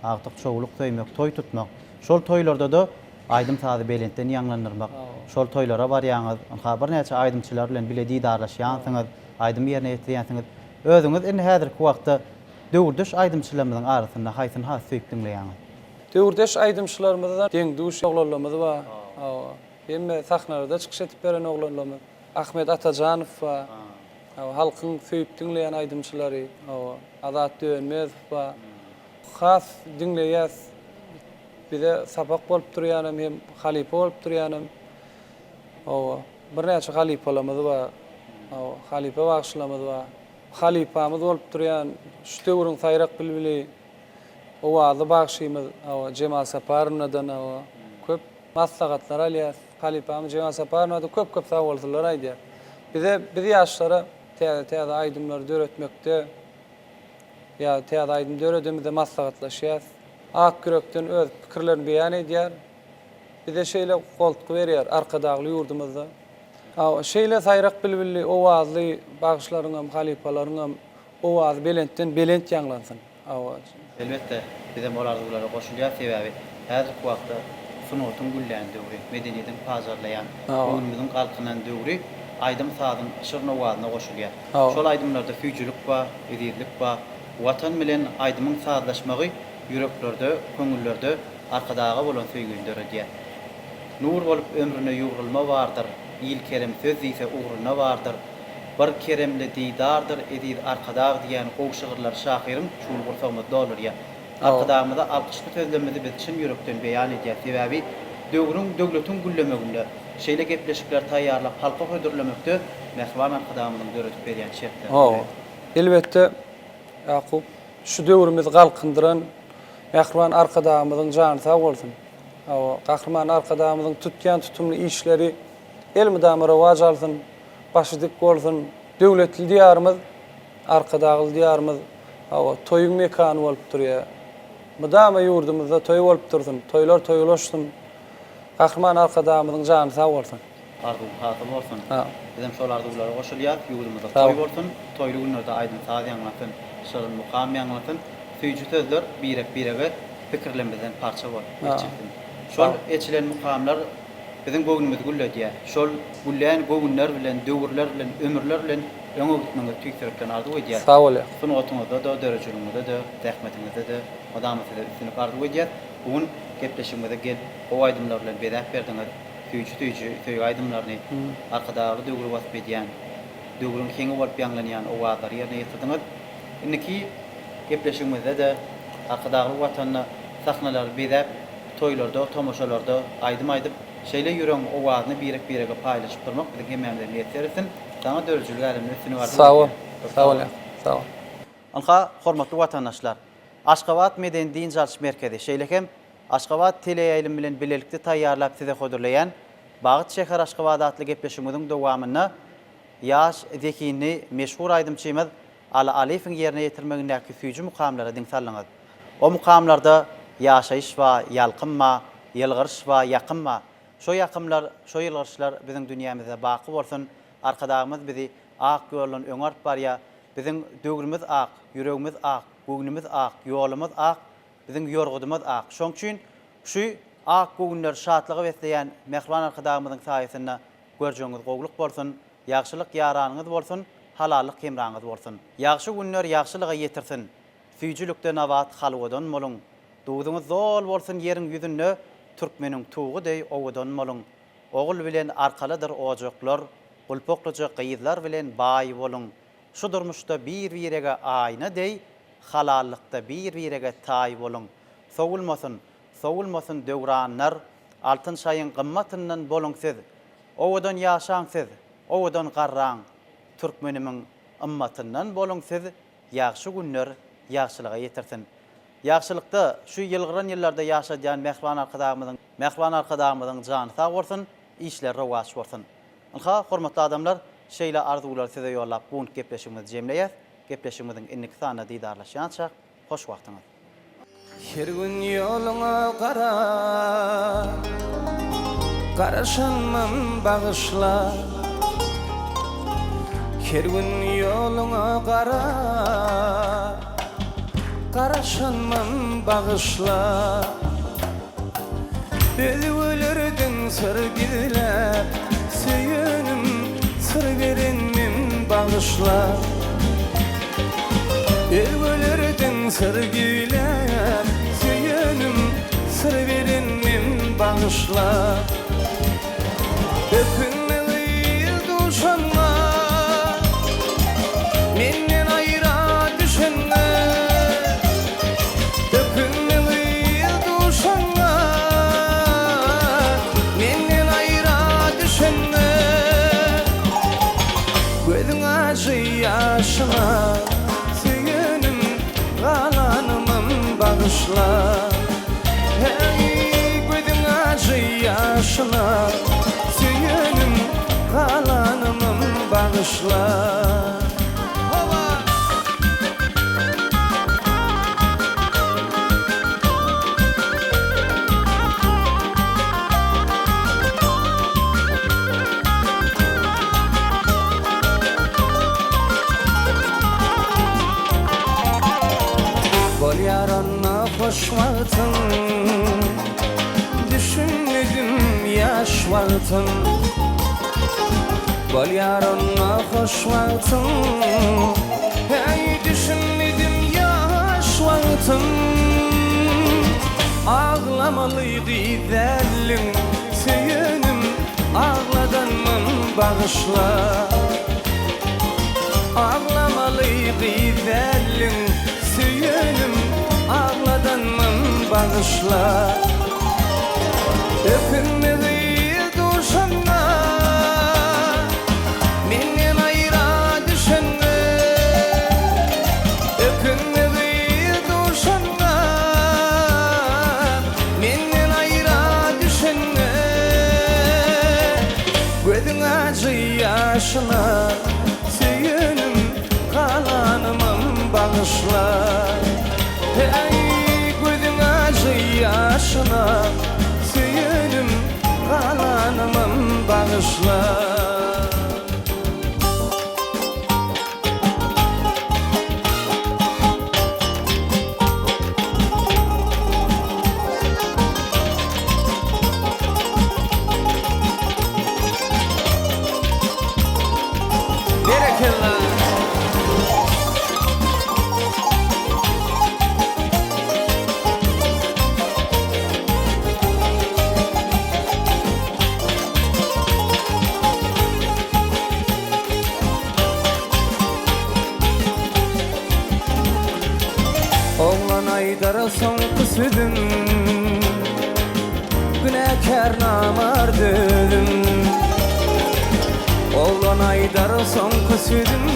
agtyk-çowluk söýmek, toý tutmak. Şol toýlarda-da aýdym-sazy belentden ýaňlandyrmak. Şol toýlara barýaňyz, ynha birnäçe aýdymçylar bilen bile didarlaşýansyňyz, aýdym ýerine ýetirýänsiňiz. Özüňiz indi häzirki wagtda döwürdeş aýdymçylarymyzyň arasynda haýsyny has söýüp diňleýäňiz? Döwürdeş aýdymçylarymyzda deň-duş oglanlarymyz bar. Hawa. Hemme sahnalarda çykyş edip beren oglanlarymyz. Ahmet Atajanow bar. Hawa, halkyň söýüp diňleýän aýdymçylary. Hawa, Azat Dönmezow bar. Has diňleýäs. Bize sapak bolup durýanam hem halypa bolup durýanam. Hawa, birnäçe halypalarymyz bar. Hawa, halypa bagşylarymyz bar. Halypamyz bolup durýan şu döwrüň saýrak bilbili, owazly bagşymyz, hawa, Jemal Saparownadan, hawa, köp maslahatlar alýas. Halypamyz Jemal Saparowna-da köp-köp sagbolsunlar aýdýas. Bize, biz ýaşlara täze-täze aýdymlary döretmekde ýa täze aýdym döredemizde maslahatlaşýas. Ak ýürekden öz pikirlerini beýan edýär. Bize şeýle goltgy berýär Arkadagly ýurdumyzda. Hawa, şeýle saýrak bilbilli, owazly bagşylaryňam, halypalaryňam owazy belentden belent ýaňlansyn. Hawa. Elbetde, bizem ol arzuwlara goşulýas, sebäbi häzirki wagtda sungatyň güllän döwri, medeniýetiň pajarlaýan, göwnümiziň galkynan döwri aýdym-sazyň şirin owazyna goşulýar. Şol aýdymlarda süýjülik bar, ezizlik bar. Watan bilen aýdymyň sazlaşmagy ýüreklerde, köňüllerde Arkadaga bolan söýgini döredýär. Nur bolup ömrüne ýugrulma bardyr, Il kerem söz diýse ugruna bardyr. Bir keremli didardyr eziz Arkadag diýen gowy şygyrlary şahyryň çuň gursagymyzy doldurýar. Arkadagymyza alkyşly sözlerimizi biz çyn ýürekden beýan edýäs. Sebäbi döwrüň, döwletiň güllemeginde, şeýle gepleşikleri taýýarlap halka hödürlemekde mähriban Arkadagymyzyň döredip berýän şertleri uly. Elbetde, Ýakup, şu döwrümizi galkyndyran mähriban Arkadagymyzyň jany sag bolsun. Hawa, Gahryman Arkadagymyzyň tutýan tutumly işleri elmydama rowaç alsyn, başy dik bolsun. Döwletli Diýarymyz, Arkadagly Diýarymyz, hawa, toýuň mekany bolup durýar. Mydama ýurdumyzda toý bolup dursun, toýlar toýulaşsyn. Gahryman Arkadagymyzyň jany sag bolsun. Arzuwyň hasyl bolsun. Bizem şol arzuwlara goşulýas. Ýurdumyzda toý bolsun. Toýly günlerde aýdym-saz ýaňlansyn. Şirin mukam ýaňlansyn. Süýji sözler birek-birege pikirlemizden parça bolup eçilsin. Şol eçilen mukamlar biziň göwnümizi gülledýär. Şol güllän göwünler bilen, döwürler bilen, ömürler bilen öňe gitmegiňizi tüýs ýürekden arzuw edýäs. Sag bol ýa. Sungatyňyzda-da, döredijiligňizde-de, zähmetiňizde-de mydama size üstünlik arzuw edýäs. Bu gün gepleşigimize gelip gowy aýdymlar bilen bezäp berdiňiz. Süýji-süýji söýgi aýdymlaryny, Arkadagly döwri wasp edýän, döwrüň heňi bolup ýaňlanýan owazlary ýerine ýetirdiňiz. Indiki gepleşigimizde-de Arkadagly Watanda sahnalary bezäp, toýlarda, tomaşalarda aýdym aýdyp, şeýle ýüregiň owazyny birek-birege paýlaşyp durmak biziň hemmämize miýesser etsin. Saňa döredijilik äleminde üstünlik arzuw Sag bol. edýän. Sag bol ýa. Sag bol. Ynha, hormatly watandaşlar, Aşgabat medeni-dynç alyş merkezi, şeýle hem Aşgabat teleýaýlym bilen bilelikde taýýarlap size hödürleýän Bagt şäheri Aşgabat atly gepleşigimiziň dowamynda ýaş, zehinli, meşhur aýdymçymyz Aly Alyýewiň ýerine ýetirmegindäki süýji mukamlara diň saldyňyz. O mukamlarda ýaşaýyş ba, ýalkym ba, ýylgyryş ba, ýakym ba. Şo ýakymlar, şo ýylgyryşlar biziň dünýämizde baky bolsun! Arkadagymyz bizi ak ýoldan öňe alyp barýar. Biziň döwrümiz ak, ýüregimiz ak, göwnümiz ak, ýolumyz ak, biziň ýorgudymyz ak. Şoň üçin şu ak göwünleri şatlyga besleýän mähriban Arkadagymyzyň saýasynda görjegiňiz gowulyk bolsun, ýagşylyk ýaranyňyz bolsun, halallyk hemraňyz bolsun. Ýagşy günler ýagşylyga ýetirsin. Süýjülikde nabat halwadan boluň. Duzuňyz zol bolsun ýeriň ýüzünde türkmeniň tugy deý owadan boluň. Ogul bilen arkalydyr ojaklar, gulpaklyja gyzlar bilen baý boluň. Şu durmuşda bir-birege aýna deý, halallykda bir-birege taý boluň. Sowulmasyn, sowulmasyn döwranlar, altyn şaýyň gymmatyndan boluň siz. Owadan ýaşaň siz, owadan garraň, türkmenimiň ymmatyndan boluň siz, ýagşy günler ýagşylyga ýetirsin. Ýagşylykda, şu ýylgyran ýyllarda ýaşadýan mähriban Arkadagymyzyň Mähriban Arkadagymyzyň jany sag bolsun, işleri rowaç bolsun. Ynha, hormatly adamlar, şeýle arzuwlary size ýollap bu günki gepleşigimizi jemleýäs. Gepleşigimiziň indiki sanynda didarlaşýançak, hoş wagtyňyz. Her gün ýoluňa garap, Garaşanmam bagyşla. Her gün ýoluňa garap, Garaşanmam bagyşla. Özgelerden syr gizläp, Söýenim, syr berenmem bagyşla. Özgelerden syr gizläp, Söýenim, syr berenmem bagyşla. Ökünme gyz duşanma, Menden aýra düşenme. Ökünme gyz duşanma, Menden aýra düşenme. Gözüň ajy ýaşyna Söýenim galanymam bagyşla. Heý, gözüň ajy ýaşyna Söýenim galanymam bagyşla. Howa! Bolýar onda hoş wagtyň Düşünmedim ýaş wagtym Bolýar onda hoş wagtyň Häý düşünmedim ýaş wagtym Aglamaly gyz däldiň Söýenim agladanmam bagyşla Aglamaly gyz däldiň Söýenim agladanmam bagyşla Ökünme gyz duşanda Menden aýra düşende Ökünme gyz duşanda Menden aýra düşende Gözüň ajy ýaşyna Söýenim galanymam bagyşla Heý gözüň ajy ýaşyna Söýenim galanymam bagyşla. Günäkär namart özüm. Oglan aýdar soňky sözüm.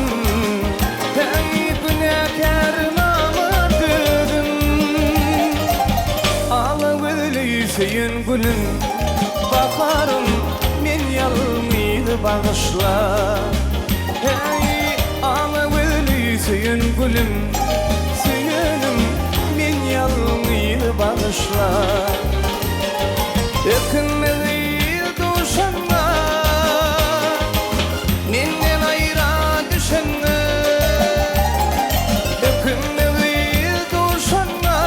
Heý, günäkär namart özüm. Ala gözli söýen gülüm, Baharym, men ýalňyz bagyşla. Heý, ala gözli söýen gülüm, Söýenim, men ýalňyz bagyşla. Ökünme gyz duşanda, Menden aýra düşende. Ökünme gyz duşanda,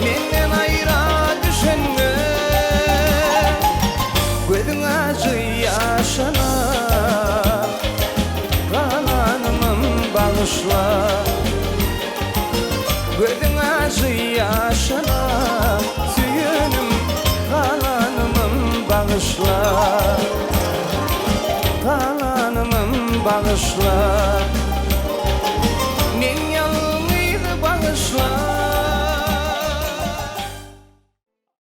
Menden aýra düşende. Gözüň ajy ýaşyna, Galanymam bagyşla.